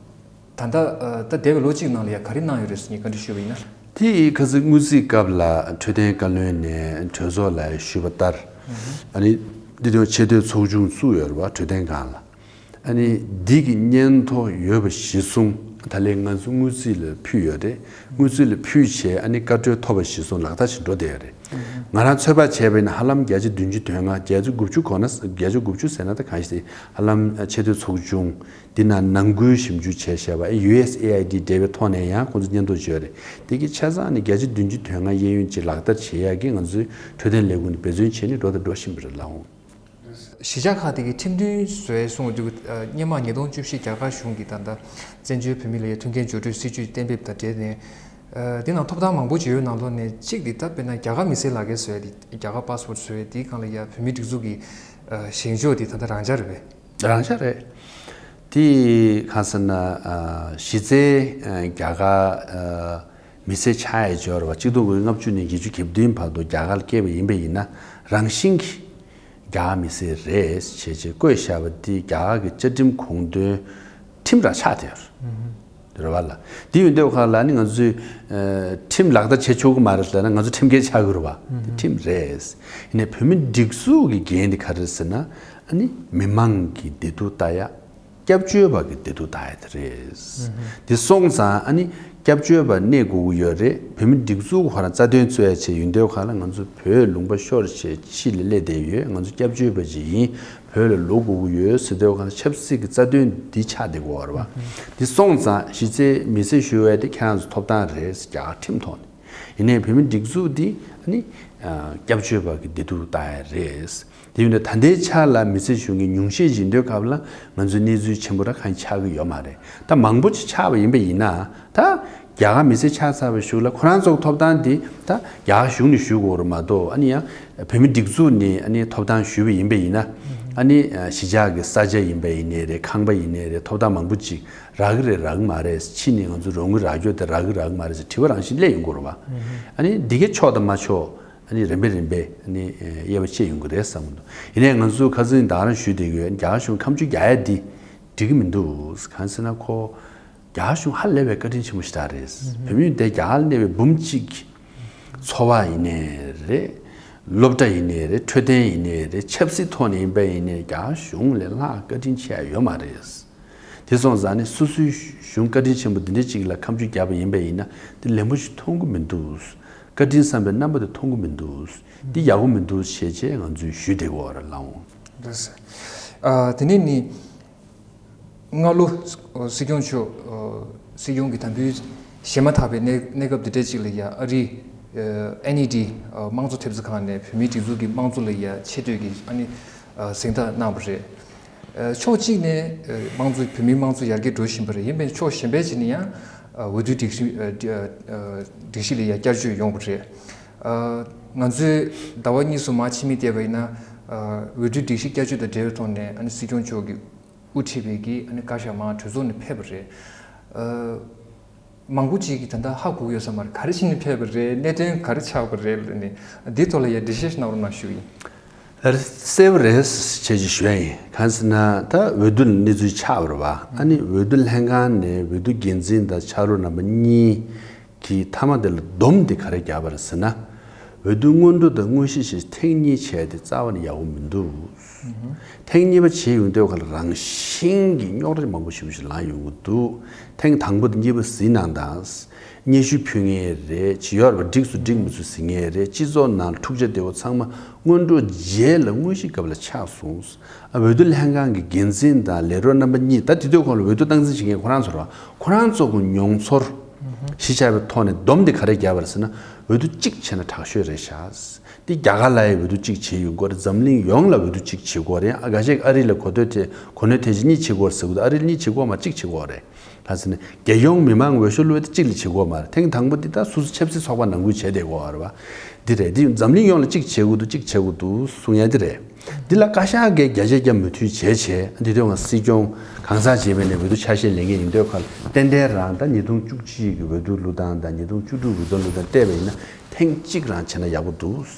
ད་ལྟ་ཨ་ད་འདས་པའི་ལོ་གཅིག་ནང་ལ་ཡ་ག་རེ་གནང་ཡོད་རེད་ཟེར་ངས་བཀའ་འདྲི་ཞུས་པ་ཡིན་ན། དེ་ཁ་སང་དངུལ་རྩིས་སྐབས་ལ་འཕྲོད་བསྟེན་བཀའ་བློན་ནས་གྲོས་ཚོགས་ལ་ཞུས་པ་ལྟར། ཨ་ནི་འདི་དོན་ཆེས་མཐོའི་ཚོགས་ཆུང་བཙུགས་ཡོད་རེད་བ། འཕྲོད་བསྟེན་སྒང་ལ། ཨ་ནི་འདི་གི་སྙན་ཐོ་ཡོད་པ་གཞིར་བཟུང་ད་ལན་ང་ཚོ་དངུལ་རྩིས་ལ་ཕུལ་ཡོད་རེད། དངུལ་རྩིས་ལ་ཕུལ་བྱས། ཨ་ནི་བཀའ་འཁྲོལ་ཐོབ་པ་གཞིར་བཟུང་ལག་བསྟར་བྱེད་འགྲོ་བསྡད་ཡོད་རེད། ང་རང་ཚོད་དཔག་བྱས་པ་ཡིན་ན་ཧ་ལམ་བརྒྱ་ཆ་བདུན་ཅུ་དོན་ལྔ། བརྒྱ་ཆ་དགུ་བཅུ་གོ་ན། བརྒྱ་ཆ་དགུ་བཅུ་ཟེར་ན་ད་གང་ཞིག་དེ་ཧ་ལམ་ཆེས་མཐོའི་ཚོགས་ཆུང་འདི་ནང་ནང་ཁུལ་ཞིབ་འཇུག་བྱས་བྱས་པ། ཡུ་ཨེས་ཨེ་ཨའི་ཌི་འབྲེལ་བའི་ཐོག་ནས་ཡང་ཁོང་ཚོ་སྙན་ཐོ་བྱས་ཡོད་རེད། དེ་གི་ཆ་ཚང་ནི་བརྒྱ་ཆ་བདུན་ཅུ་དོན་ལྔ་གཡས་གཡོན་ཅིག་ལག་བསྟར་བྱེད་ཡག་གི་ང་ཚོའི་འཕྲོད་བསྟེན་ལས་ཁུངས་ནས་འབད་བརྩོན་བྱས་ནས་འགྲོ་དང་འགྲོ་བཞིན་པ་རེད་ལགས། གཞིས་ཆགས་ཁག་དེ་གའི་ཁྲིམས་མཐུན་བཟོ་ཡས་གསུངས་འདུག་ཨ། སྔོན་མ་ཉིས་སྟོང་བཅུ་བཞི་རྒྱ་གར་གཞུང་གིས་ད་ལྟ་བཙན་བྱོལ་བོད་མི་ལ་ཡ་མཐུན་རྐྱེན་སྦྱོར་སྤྲོད་སྲིད་ཇུས་གཏན་འབེབས་དང་འབྲེལ་ནས། ཨ། དེ་ནང་ཐོབ་ཐང་མང་པོ་ཅིག་ཡོད་ནང་ལོགས་ནས་གཅིག་དེ་ད་དཔེར་ན་རྒྱ་གར་མི་སེར་ལག་འཁྱེར་བཟོ་ཡས་དེ། རྒྱ་གར་པ་སི་པོར་བཟོ་ཡས་དེའི་སྒང་ལ་ཡ་བོད་མིའི་སྒྲིག་འཛུགས་ཀྱི་ཨ་བཞེངས་ཕྱོགས་དེ་ད་ལྟ་རང་འཇགས་རེད་པས། རང་འཇགས་རེད། དེ་གང་ཟེར་ན། ཨ། གཞི་རྩའི་ཨ་རྒྱ་གར་ཨ་མི་སེར་ཆགས་ཡས་འབྱོར་བ་གཅིག་སྟོང་དགུ་བརྒྱ་ལྔ་བཅུ་ནས་ཉི་ཤུ་གྱ་བདུན་བར་དུ་རྒྱ་གར་ལ་སྐྱེས་པ་ཡིན་པ་ཡིན་ན། རང་བཞིན་གྱིས་རྒྱ་གར་མི་སེར་རེད་ཅེས་བྱས་བཀོད་བཞག་པ་འདི་རྒྱ་གར་གྱི་བཅའ་ཁྲིམས་དགོངས་དོན་ཁྲིམས་རང་ཆགས་བསྡད་ཡོད་རེད་བ་ལ། འདི་ཡོད་འདོད་ཁག་ལ་ནི་ང་ཚོས་ཨ་ཁྲིམས་ལག་བསྟར་བྱེད་ཆོག་གི་མ་རེད་ལབ་ན་ང་ཚོ་ཁྲིམས་འགལ་ཆགས་ཀྱི་རེད་བ། ཁྲིམས་རེད། ཡིན་ནའི་བོད་མི་སྒྲིག་འཛུགས་ཀྱི་འགན་དེ་ག་རེ་རེད་ཟེར་ན། ཨ་ནི་མི་མང་གི་བདེ་སྡུག་ལྟ་ཡ། སྐྱབས་བཅོལ་བ་གི་བདེ་སྡུག་ལྟ་ཡ་དེ་རེད། དེ་སོང་ཙང་ཨ་ནི་སྐྱབས་བཅོལ་བ་གནས་དགོས་ཀྱི་ཡོད་རེད། བོད་མི་སྒྲིག་འཛུགས་ཁོ་རང་རྩ་དོན་རྩོད་ཡ་བྱས་ཡོད་འདོད་ཁག་ལ། ང་ཚོ་བོད་ལུང་པ་ཤོར་བྱས་ཕྱི་ལ་སླེབས་བསྡད་ཡོད། ང་ཚོ་སྐྱབས་བཅོལ་བ་ཅིག་ཡིན། བོད་ལ་ལོག་དགོས་ཀྱི་ཡོད་ཟེར་འདོད་ཁག་ལ་ཆབ་སྲིད་ཀྱི་རྩ་དོན་འདི་ཆགས་བསྡད་ཀྱི་ཡོད་རེད་བ། དེ་སོང་ཙང་གཞི་རྩའི་མི་སེར་ཞུ་བ་དེ་ཁྱེད་རང་ཚོ་ཐོབ་ཐང་རེད། རྒྱ་གར་ཁྲིམས་ཐོག་ནས། ཡིན་ནའི་བོད་མི་སྒྲིག་འཛུགས་འདི་ཨ་ནི་ཨ་སྐྱབས་བཅོལ་བ་གི་བདེ་སྡུག་ལྟ་ཡ་རེད། དེ་ཡིན་དུས་ད་ལྟའི་ཆ་ལ་མི་སེར་ཞུ་མཁན་ཉུང་ཤས་ཅིག་ཡིན་དུས་སྐབས་ལ་ང་ཚོའི་གནས་ཚུལ་ཆེན་པོ་ར་གང་ཆགས་ཀྱི་ཡོད་མ་རེད། ད་མང་པོ་ཅིག་ཆགས་པ་ཡིན་པ་ཡིན་ན། ད་རྒྱ་གར་མི་སེར་ཆགས་ཚར་བའི་གཞུག་ལ་ཁོ་རང་ཚོ་ཐོབ་ཐང་འདི་ད་རྒྱ་གར་གཞུང་ནས་ཞུ་དགོས་རེད་མ་གཏོགས། ཨ་ནི་ཡང་བོད་མི་སྒྲིག་འཛུགས་ནས་ཨ་ནི་ཐོབ་ཐང་ཞུས་པ་ཡིན་པ་ཡིན་ན། ཨ་ནི་གཞིས་ཆགས་ཀྱི་ས་ཆ་ཡིན་པ་ཡིན་ནའི་རེད། ཁང་པ་ཡིན་ནའི་རེད། ཐོབ་ཐང་མང་པོ་ཅིག་རག་གི་རེད་རག་གི་མ་རེད། ཕྱི་ནས་ང་ཚོ་རོགས་དངུལ་རག་རྒྱུ་དེ་རག་གི་རག་གི་མ་རེད་ཟེར་དྲི་བ་རང་བཞིན་སླེབས་ཡོང་གི་རེད་བ། ཨ་ནི་འདི་གའི་ཆོག་དང་མ་ཆོག་ཨ་ནི་རིམ་པས་རིམ་པས་ཨ་ནི་དབྱེ་བ་ཕྱེ་ཡོང་གི་རེད་བསམ་གྱི་འདུག་ཡིན་ནའི་ང་ཚོ་ཁ་སང་ད་ག་རང་ཞུས་བསྡད་ཀྱི་ཡོད། རྒྱ་གར་གཞུང་ཁ་མཆུ་རྒྱག་ཡ་འདི་འགྲིག་གི་མི་འདུག་གང་ཟེར་ན་ཁོ་རྒྱ་གར་གཞུང་ཧ་ལས་པའི་བཀའ་དྲིན་ཆེན་པོ་ཞེ་དྲག་རེད། བོད་མི་དེ་རྒྱ་གར་ལ་གནས་པའི་འབུམ་གཅིག་འཚོ་བ་ཡིན་ནའི་རེད། སློབ་གྲྭ་ཡིན་ནའི་རེད། འཕྲོད་བསྟེན་ཡིན་ནའི་རེད། ཆབ་སྲིད་ཐོག་ནས་ཡིན་པ་ཡིན་ནའི་རྒྱ་གར་གཞུང་ལས་ལྷག་བཀའ་དྲིན་ཆེ་ཡ་ཡོད་མ་རེད། དེ་སོང་ཙང་ནི་སོ་སོའི་གཞུང་བཀའ་དྲིན་ཆེན་པོ་འདི་འདྲ་ཅིག་ལ་ཁ་མཆུ་བརྒྱབ་པ་ཡིན་པ་ཡིན་ན། འདི་ལན་པོ་ཞིག་མཐོང་གི་མི་འདུག་བཀའ་དྲིན་བསམ་པའི་རྣམ་པ་དེ་མཐོང་གི་མི་འདུག་འདི་ཡག་པོ་མི་འདུག་ཞེས་བྱས་ང་ཚོས་ཞུས་བསྡད་ཀྱི་ཡོད་རེད་ལགས་འོང་། ལགས་སོ། ཨ། དེ་ནས་ནི་སྔ་ལོ་སྲིད་སྐྱོང་མཆོག་སྲིད་སྐྱོང་གི་དམ་འབུལ་བཞེས་མ་ཐག་པའི་གནས་གནས་སྐབས་འདི་འདྲ་ཅིག་ལ་ཡ་ཨ་རིའི་ཨེན་ཨི་ཌི་དམངས་གཙོ་ཐེབས་རྩ་ཁང་ནས་བོད་མིའི་སྒྲིག་འཛུགས་ཀྱི་དམངས་གཙོ་ལ་ཡ་ཆེ་བསྟོད་ཀྱི་ཨ་ནི་གཟེངས་རྟགས་གནང་བ་རེད། ཕྱོགས་གཅིག་ནས་དམངས་གཙོ་བོད་མིའི་དམངས་གཙོ་ཡར་རྒྱས་འགྲོ་བཞིན་པ་རེད། ཡིན་པས་ཕྱོགས་གཞན་པའི་ཕྱོགས་ནས་ཡང་འོས་བསྡུའི་སྒྲིག་གཞི་སྒྲིག་གཞི་ལ་ཡང་བསྐྱར་བཅོས་ཡོང་བ་རེད། ང་ཚོས་ཟླ་བ་གཉིས་གསུམ་མ་ཕྱི་མིག་བལྟས་པ་ཡིན་ན་ འོས་བསྡུའི་སྒྲིག་གཞི་བསྐྱར་བཅོས་དང་འབྲེལ་བའི་ཐོག་ནས་ཨ་ནི་སྲིད་སྐྱོང་མཆོག་གིས་དབུ་ཁྲིད་པའི་གི་ཨ་ནི་བཀའ་ཤག་མར་གྲོས་ཚོགས་ནས་ཕེབས་པ་རེད། མང་པོ་ཅིག་གིས་ད་ལྟ་ཧ་གོ་གི་ཡོད་ས་མ་རེད། ག་རེ་བྱས་ནས་ཕེབས་པ་རེད། གནད་དོན་ག་རེ་ཆགས་པ་རེད་ལབ་ནས་འདིའི་ཐོག་ལ་ཡ་འགྲེལ་བཤད་ཞིག་གནང་རོགས་གནང་ཞུ་ཡིན། གསལ་པོ་རེད་ཅེས་ཞུ་ཡ་ཡིན། གང་ཟེར་ན་ད་འོས་བསྡུ་ལ་གནས་ཚུལ་ཆགས་པ་རེད་བ། ཨ་ནི་འོས་བསྡུ་ལྷན་ཁང་ནས་འོས་བསྡུ་འགན་འཛིན་དང་ཕྱག་རོགས་རྣམ་པ་གཉིས་ཀྱི་མཐའ་མ་དེ་ལ་སྡོམ་དེ་ག་རེ་བརྒྱབ་པ་རེད་ཟེར་ན། འོས་བསྡུ་སྔོན་འགྲོ་དང་དངོས་གཞི་ཞེས་ཐེངས་གཉིས་བྱས་ཏེ་རྩ་བ་ནས་ཡག་པོ་མི་འདུག། ཐེངས་གཉིས་པ་བྱེད་ཡོང་དུས་ག་ལ་རང་བཞིན་གྱི་རྙོག་དྲ་མང་པོ་ཞེ་པོ་ཞིག་ལངས་ཡོང་གི་འདུག། ཐེངས་དང་པོ་དང་གཉིས་པ་ཟིན་གནང་དང་། སྙན་ཞུ་ཕུལ་ངེས་རེད། ཇི་ཡོར་བ་འགྲིག་སུ་འགྲིག་མི་སུ་ཟིན་ངེས་རེད། སྤྱི་ཚོགས་ནང་འཁྲུག་ཆ་དེ་བོ་ཚང་མ་སྔོན་འགྲོ་རྗེས་ལ་དངོས་གཞི་སྐབས་ལ་ཆགས་སོང་། ཨ་འོས་བསྡུ་ལྷན་ཁང་གི་འགན་འཛིན་དང་ལས་རོགས་རྣམ་པ་གཉིས་ད་དེ་དུས་ཁོང་ལ་འོས་བསྡུ་སྟངས་འཛིན་བྱེད་མཁན་ཁོ་རང་ཚོ་རེད་བ། ཁོ་རང་ཚོ་གི་མྱོང་ཚོར་གཞི་བཞག་པའི་ཐོག་ནས་སྡོམ་དེ་ག་རེ་བརྒྱབ་པ་རེད་ཟེར་ན། འོས་བསྡུ་གཅིག་བྱས་ན་དྲག་ཤོས་རེད་ཤག། འདི་རྒྱ་གར་ལ་ཡང་འོས་བསྡུ་གཅིག་བྱས་ཡོང་གི་ཡོད་རེད། འཛམ་གླིང་ཡོངས་ལ་འོས་བསྡུ་གཅིག་བྱེད་དགོས་རེད། ཨ་འགའ་ཤས་ཨ་རི་ལ་གོ་ཐོས་དེ་གོ་གནས་དེ་བཞིན་གཉིས་བྱེད་དགོས་རེད་ཟེར་གི་འདུག། ཨ་རི་ལ་གཉིས་བྱེད་དགོས་མ་གཅིག་བྱེད་དགོས་རེད། ག་ཟེར་ན་རྒྱལ་ཡོངས་མི་མང་འོས་ཤོག་བླུགས་ཡ་དེ་གཅིག་ལ་བྱེད་དགོས་མ་རེད། ཐེངས་དང་པོ་འདི་ད་སོ་སོ་ཆབ་སྲིད་ཚོགས་པ་ནང་ཁུལ་བྱས་བསྡད་དགོས་པ་རེད་བ། འདི་རེད། འདི་འཛམ་གླིང་ཡོངས་ལ་གཅིག་བྱེད་དགོས་འདུག། གཅིག་བྱེད་དགོས་འདུག་གསུང་ཡ་འདི་རེད། འདི་ལ་བཀའ་ཤག་གིས་བརྒྱ་ཆ་བརྒྱ་མོས་མཐུན་བྱས་བྱས། འདི་དོན་ང་སྲིད་སྐྱོང་གང་ཟག་བྱས་པའི་ནས་འོས་བསྡུ་ཆ་ཤས་ལེན་མཁན་ཡིན་དུས་ཁ་ལ་ཏན་ཏན་རང་ད་ཉིས་སྟོང་བཅུ་གཅིག་གི་འོས་བསྡུ་བླུགས་སྟངས་དང་ཉིས་སྟོང་བཅུ་དྲུག་འོས་བསྡུ་བླུགས་སྟངས་བལྟས་པ་ཡིན་ན་ཐེངས་གཅིག་རང་བྱས་ན་ཡག་པོ་འདུག། བྱས་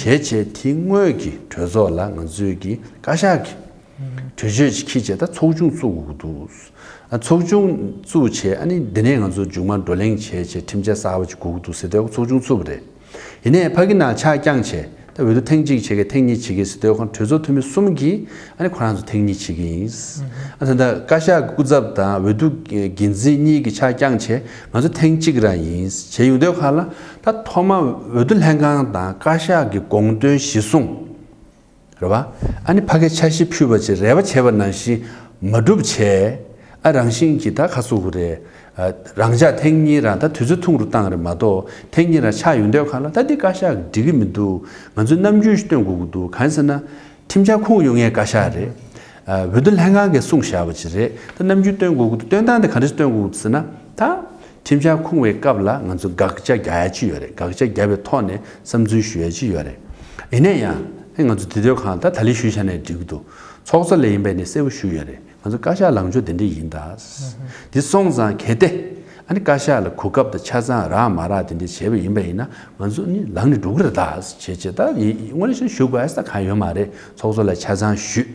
བྱས་དེའི་སྔོན་གྱི་གྲོས་ཚོགས་ལ་ང་ཚོས་ཀྱི་བཀའ་ཤག་གི་གྲོས་ཆོད་ཅིག་འཁྱེར་བྱས་ད་ཚོགས་ཆུང་བཙུགས་དགོས་ཀྱི་འདུག། ཨ་ཚོགས་ཆུང་བཙུགས་བྱས་ཨ་ནི་འདི་ནས་ང་ཚོ་མཇུག་མ་བགྲོ་གླེང་བྱས་བྱས་ཁྲིམས་འཆར་གསར་པ་ཅིག་དགོས་ཀྱི་འདུག་ཟེར་དུས་ཚོགས་ཆུང་བཙུགས་པ་རེད། ཡིན་ནའི་ཕ་གི་ནང་ཆ་རྐྱང་བྱས་ད་འོས་བསྡུ་ཐེངས་གཅིག་བྱེད་མཁན་ཐེངས་གཉིས་བྱེད་མཁན་ཟེར་དུས་ཁོང་གྲོས་ཚོགས་འཐུས་མི་གསུམ་གྱིས་ཨ་ནི་ཁོ་རང་ཚོ་ཐེངས་གཉིས་བྱེད་ཀྱི་ཡིན། ཨ་ད་ལྟ་བཀའ་ཤག་གི་སྐུ་ཚབ་དང་འོས་བསྡུ་འགན་འཛིན་གཉིས་ཀྱི་ཆ་རྐྱང་བྱས་ང་ཚོ་ཐེངས་གཅིག་རང་ཡིན་བྱས་ཡོང་དུས་ཁ་ལ་ད་ཐོག་མ་འོས་བསྡུ་ལྷན་ཁང་དང་བཀའ་ཤག་གི་དགོངས་དོན་གཞི་བཟུང་རེད་བ། ཨ་ནི་ཕ་གིར་འཆར་གཞི་ཕུལ་བ་བྱས་རེ་བ་བྱས་པ་ནང་བཞིན་མ་འགྲུབ་བྱས། ཨ་རང་བཞིན་གྱིས་ད་ཁ་གསོ་དགོས་རེད། ཨ་རང་འཇགས་ཐེངས་གཉིས་རང་ད་དུས་ཚོད་ཐུང་རུ་བཏང་རེད་མ་གཏོགས་ཐེངས་གཉིས་རང་ཆགས་ཡོང་དུས་ག་ལ་ད་འདི་བཀའ་ཤག་འགྲིག་གི་མི་འདུག། ང་ཚོས་རྣམ་འགྱུར་ཞིག་སྟོན་དགོས་ཀྱི་འདུག། གང་ཟེར་ན་ཁྲིམས་འཆར་ཁུངས་ཡོད་མཁན་བཀའ་ཤག་རེད། ཨ་འོས་བསྡུ་ལྷན་ཁང་གིས་གསུངས་བཞག་པ་ཅིག་རེད། ད་རྣམ་འགྱུར་སྟོན་དགོས་ཀྱི་འདུག། སྟོན་སྟངས་དེ་ག་འདྲ་སྟོན་དགོས་ཀྱི་འདུག་ཟེར་ན་ད། ཁྲིམས་འཆར་ཁུངས་པའི་སྐབས་ལ་ང་ཚོ་དགག་བྱ་རྒྱག་ཡ་ཅིག་ཡོད་རེད། དགག་བྱ་བརྒྱབ་པའི་ཐོག་ནས་བསམ་ཚུལ་ཞུ་ཡ་ཅིག་ཡོད་རེད། ཡིན་ན་ཡང་ཨེ་ང་ཚོ་དེ་དུས་གང་ད་ད་ལས་ཞུས་བྱས་ནས་འགྲིག་གི་འདུག། ཚོགས་གཙོ་ལ་ཡིན་པས་ནས་གསལ་པོ་ཞུས་ཡོད་རེད། ང་ཚོ་བཀའ་ཤག་ལངས་ཕྱོགས་དེ་འདྲ་ཡིན་ད། དེ་སོང་ཙང་གལ་ཏེ་ཨ་ནི་བཀའ་ཤག་ལ་གོ་སྐབས་དང་ཆ་ཚང་རག་མ་རག་དེ་འདྲ་བྱས་པ་ཡིན་པ་ཡིན་ན་ང་ཚོ་ནི་ལངས་ནས་འགྲོ་གི་རེད་ད་བྱས་བྱས་ད་ཡི་དངོས་གནས་བཤད་ན་ཞུ་དགོས་ས་གང་ཡོད་མ་རེད། ཚོགས་གཙོ་ལ་ཆ་ཚང་ཞུས།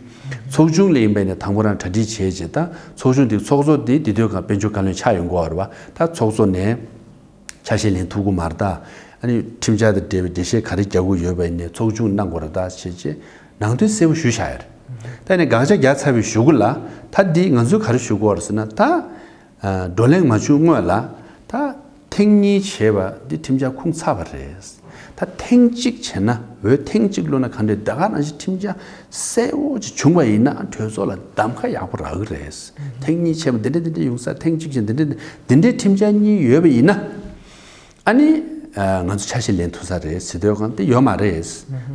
ཚོགས་ཆུང་ལ་ཡིན་པས་ནས་དང་པོ་རང་གྲ་སྒྲིག་བྱས་བྱས་ད་ཚོགས་ཆུང་དེ་ཚོགས་གཙོ་དེ་དེ་དུས་གང་དཔལ་འབྱོར་བཀའ་བློན་ཆགས་ཡོང་གི་ཡོད་རེད་བ། ད་ཚོགས་གཙོ་ནས་ཆ་ཤས་ལེན་ཐུབ་ཀྱི་མ་རེད་ད། ཨ་ནི་ཁྲིམས་འཆར་དང་འབྲེལ་བའི་འགྲེལ་བཤད་ག་རེ་རྒྱག་དགོས་ཡོད་པ་ཡིན་ནའི་ཚོགས་ཆུང་གནང་དགོས་རེད་ད་བྱས་རྗེས་ནང་དོན་གསལ་པོ་ཞུས་བཞག་ཡོད་རེད། ད་ནི་དགག་བྱ་རྒྱག་ཚར་བའི་གཞུག་གུ་ལ་ད་འདི་ང་ཚོས་ག་རེ་ཞུ་དགོས་རེད་ཟེར་ན་ད། བགྲོ་གླེང་མ་བྱུང་སྔོན་ལ་ད་ཐེངས་གཉིས་བྱས་པ་འདི་ཁྲིམས་འཆར་ཁུངས་ཚར་བ་རེད། ད་ཐེངས་གཅིག་བྱས་ན་འོས་ཐེངས་གཅིག་བླུགས་ན་ག་འདྲས་ད་ག་ནང་བཞིན་ཁྲིམས་འཆར་གསལ་བོ་ཅིག་བྱུང་བ་ཡིན་ན་གྲོས་ཚོགས་ལ་གདམ་ཁ་ཡག་པོ་རག་གི་རེད། ཐེངས་གཉིས་བྱས་པ་འདི་འདྲས་འདི་འདྲས་ཡོང་ས་ཐེངས་གཅིག་བྱས་འདི་འདྲས་འདི་འདྲས་ཁྲིམས་འཆར་གཉིས་ཡོད་པ་ཡིན་ན་ཨ་ནི་ང་ཚོ་ཆ་ཤས་ལེན་ཐུབ་ས་རེད་ཟེར་དུས་གང་དེ་ཡོད་མ་རེད།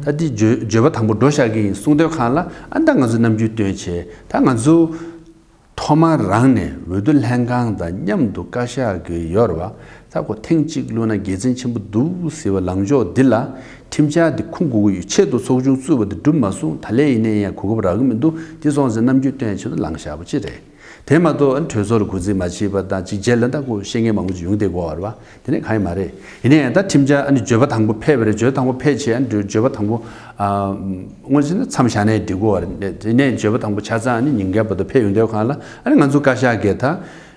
ད་འདི་བརྗོད་བརྗོད་པ་དང་པོ་འགྲོ་བཞག་གི་ཡིན་གསུང་དུས་གང་ལ་ཨ་ད་ང་ཚོ་རྣམ་འགྱུར་སྟོན་བྱས་ད་ང་ཚོ། ཐོག་མར་རང་ནས་འོས་བསྡུ་ལྷན་ཁང་དང་མཉམ་དུ་བཀའ་ཤག་གི་ཡོད་རེད་བ། ད་ཁོ་ཐེངས་གཅིག་བླུགས་ན་དགེ་མཚན་ཆེན་པོ་འདུག་ཟེར་བ་ལངས་ཕྱོགས་འདི་ལ་ཁྲིམས་འཆར་འདི་ཁུངས་དགོས་ཀྱི་ཡོད་ཆེད་དུ་ཚོགས་ཆུང་བཙུགས་པ་འདི་འགྲུབ་མ་སོང་། ད་ལན་ཡིན་ན་ཡང་གོ་སྐབས་རག་གི་མི་འདུག། འདི་སོང་ཙང་རྣམ་འགྱུར་སྟོན་ཆེད་དུ་ལངས་བཞག་པ་ཅིག་རེད། དེ་མ་གཏོགས་ཨ་ནི་གྲོས་ཚོགས་ལ་གུས་བརྩི་མ་བྱས་པ་དང་གཅིག་རྗེས་ལ་ད་ཁོ་བཤད་མཁན་མང་པོ་ཅིག་ཡོང་བསྡད་ཀྱི་ཡོད་རེད་བ། དེ་ནས་གང་ཡང་མ་རེད། ཡིན་ན་ཡང་ད་ཁྲིམས་འཆར་ཨ་ནི་བརྗོད་པ་དང་པོ་ཕེབས་པ་རེད། བརྗོད་པ་དང་པོ་ཕེབས་བྱས་ཨ་ནི་བརྗོད་པ་དང་པོ་ཨ་དངོས་གཞི་ནི་མཚམས་བཞག་ནའི་འགྲིག་གི་ཡོད་རེད། དེ་ནས་བརྗོད་པ་དང་པོ་ཆ་ཚང་ཨ་ནི་ཉིན་འགའི་བར་དུ་ཕེབས་ཡོང་དུས་གང་ལ་ཨ་ནི་ང་ཚོ་བཀའ་ཤག་གིས་ད་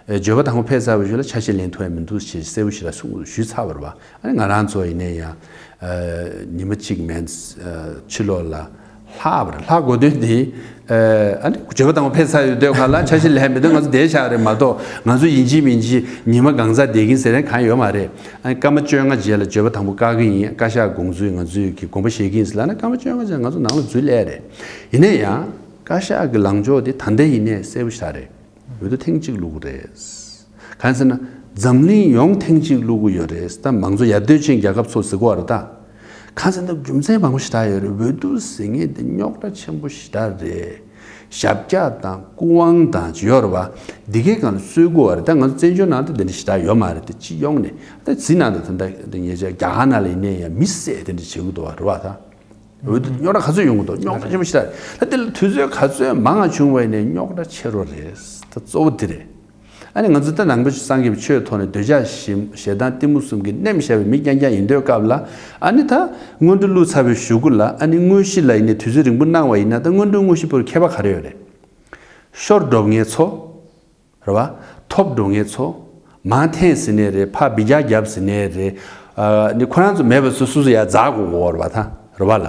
བརྗོད་པ་དང་པོ་ཕེབས་ཚར་བའི་གཞུག་ལ་ཆ་ཤས་ལེན་ཐུབ་ཡ་མི་འདུག་ཞེས་གསལ་པོ་ཞིག་ལ་གསུངས་ཞུས་ཚར་བ་རེད་བ། ཨ་ནི་ང་རང་ཚོ་ཡིན་ན་ཡང་ཉི་མ་གཅིག་མིན་ཕྱི་ལོགས་ལ། ལྷག་པར་ལྷག་དགོས་དོན་དེ། ཨ་ནི་བརྗོད་པ་དང་པོ་ཕེབས་ཚར་ཡོད་དུས་གང་ལ་ཆ་ཤས་ལེན་མི་འདུག། ང་ཚོ་བསྡད་བཞག་རེད་མ་གཏོགས་ང་ཚོ་ཡིན་གཅིག་མིན་གཅིག་ཉི་མ་གང་ཚ་བསྡད་ཀྱིན་ཟེར་མཁན་གང་ཡོད་མ་རེད། ཨ་ནི་སྐར་མ་བཅོ་ལྔ་རྗེས་ལ་བརྗོད་པ་དང་པོ་བཀག་གི་ཡིན། བཀའ་ཤག་དགོངས་ཚུལ་ང་ཚོས་ཀྱི་དགོངས་པ་བཞེས་ཀྱི་ཡིན་ཟེར་ལབ་ན་སྐར་མ་བཅོ་ལྔ་རྗེས་ང་ཚོ་ནང་ལ་འཛུལ་སླེབས་རེད། ཡིན་ན་ཡང་བཀའ་ཤག་གི་ལངས་ཕྱོགས་དེ་ད་ལྟ་ཡིན་ནའི་གསལ་པོ་ཞིག་རེད། འོས་བསྡུ་ཐེངས་གཅིག་བླུག་གི་རེད། གང་ཟེར་ན། འཛམ་གླིང་ཡོངས་ཐེངས་གཅིག་བླུག་གི་ཡོད་རེད། ད་མང་གཙོ་ཡར་ཐོན་ཅན་རྒྱལ་ཁབ་ཚོ་ཟེར་གོ་བ་རེད་ད། གང་ཟེར་ན་རྒྱུ་མཚན་མང་པོ་ཞེ་དྲག་ཡོད་རེད། འོས་བསྡུ་ཟེར་མཁན་དེ་རྙོག་དྲ་ཆེན་པོ་ཞེ་དྲག་རེད། ཞབས་བཀྱག་དང་སྐུ་དབང་དང་ཅིག་ཡོད་རེད་བ། འདི་གའི་སྒང་ལ་རྩོད་གོ་བ་རེད། ད་ང་ཚོ་བཙན་བྱོལ་ནང་དུ་འདི་འདྲ་ཞེ་དྲག་ཡོད་མ་རེད་དེ་སྤྱི་ཡོངས་ནས་ད་འཛིན་ནང་དུ་ད་ད་ད་ངེད་ཅག་རྒྱ་གར་ནང་ལ་ཡིན་ནའི་ཡང་མི་བསད་དེ་འདྲ་བྱེད་གི་འདུག་བ་རེད་བ་ད། འོ་དེ་རྙོག་དྲ་ག་ཚོད་ཡོང་གི་འདུག་རྙོག་དྲ་ཆེན་པོ་ཞིག་རེད། ད་དེ་ལ་དུས་ཚོད་ག་ཚོད་མང་ང་བྱུང་བ་ཡིན་ནའི་རྙོག་དྲ་ཆེ་རུ་རེད། ད་གཙོ་བོ་དེ་རེད། ཨ་ནི་ང་ཚོ་ད་ནང་པ་སངས་རྒྱས་པའི་ཆོས་ཐོག་ནས་འདོད་ཆགས་ཞི་ཞེ་སྡང་གཏི་མུག་གསུམ་གྱིས་ནེམ་བཞག་པའི་མི་རྐྱང་རྐྱང་ཡིན་དུས་སྐབས་ལ། ཨ་ནི་ད་སྔོན་འགྲོ་བླུགས་ཚར་བའི་གཞུག་གུ་ལ་ཨ་ནི་དངོས་གཞི་ལ་ཡིན་ནའི་དུས་ཚོད་རིང་པོ་གནང་བ་ཡིན་ན། ད་སྔོན་འགྲོ་དངོས་གཞི་བར་ཁྱད་པར་ག་རེ་ཡོད་རེད། ཤོར་འགྲོ་མཁན་ཚོ། རེད་བ། ཐོབ་འགྲོ་མཁན་ཚོ། མར་འཐེན་ཟེར་ནའི་རེད། ཕར་འབུད་རྒྱག་རྒྱབ་ཟེར་ནའི་རེད། ཨ་ནི་ཁོ་རང་ཚོ་མེད་པ་སོ་སོ་སོ་ཡར་འཛེག་དགོས་ཀྱི་ཡོད་རེད་བ། ད་རེད་བ་ལ།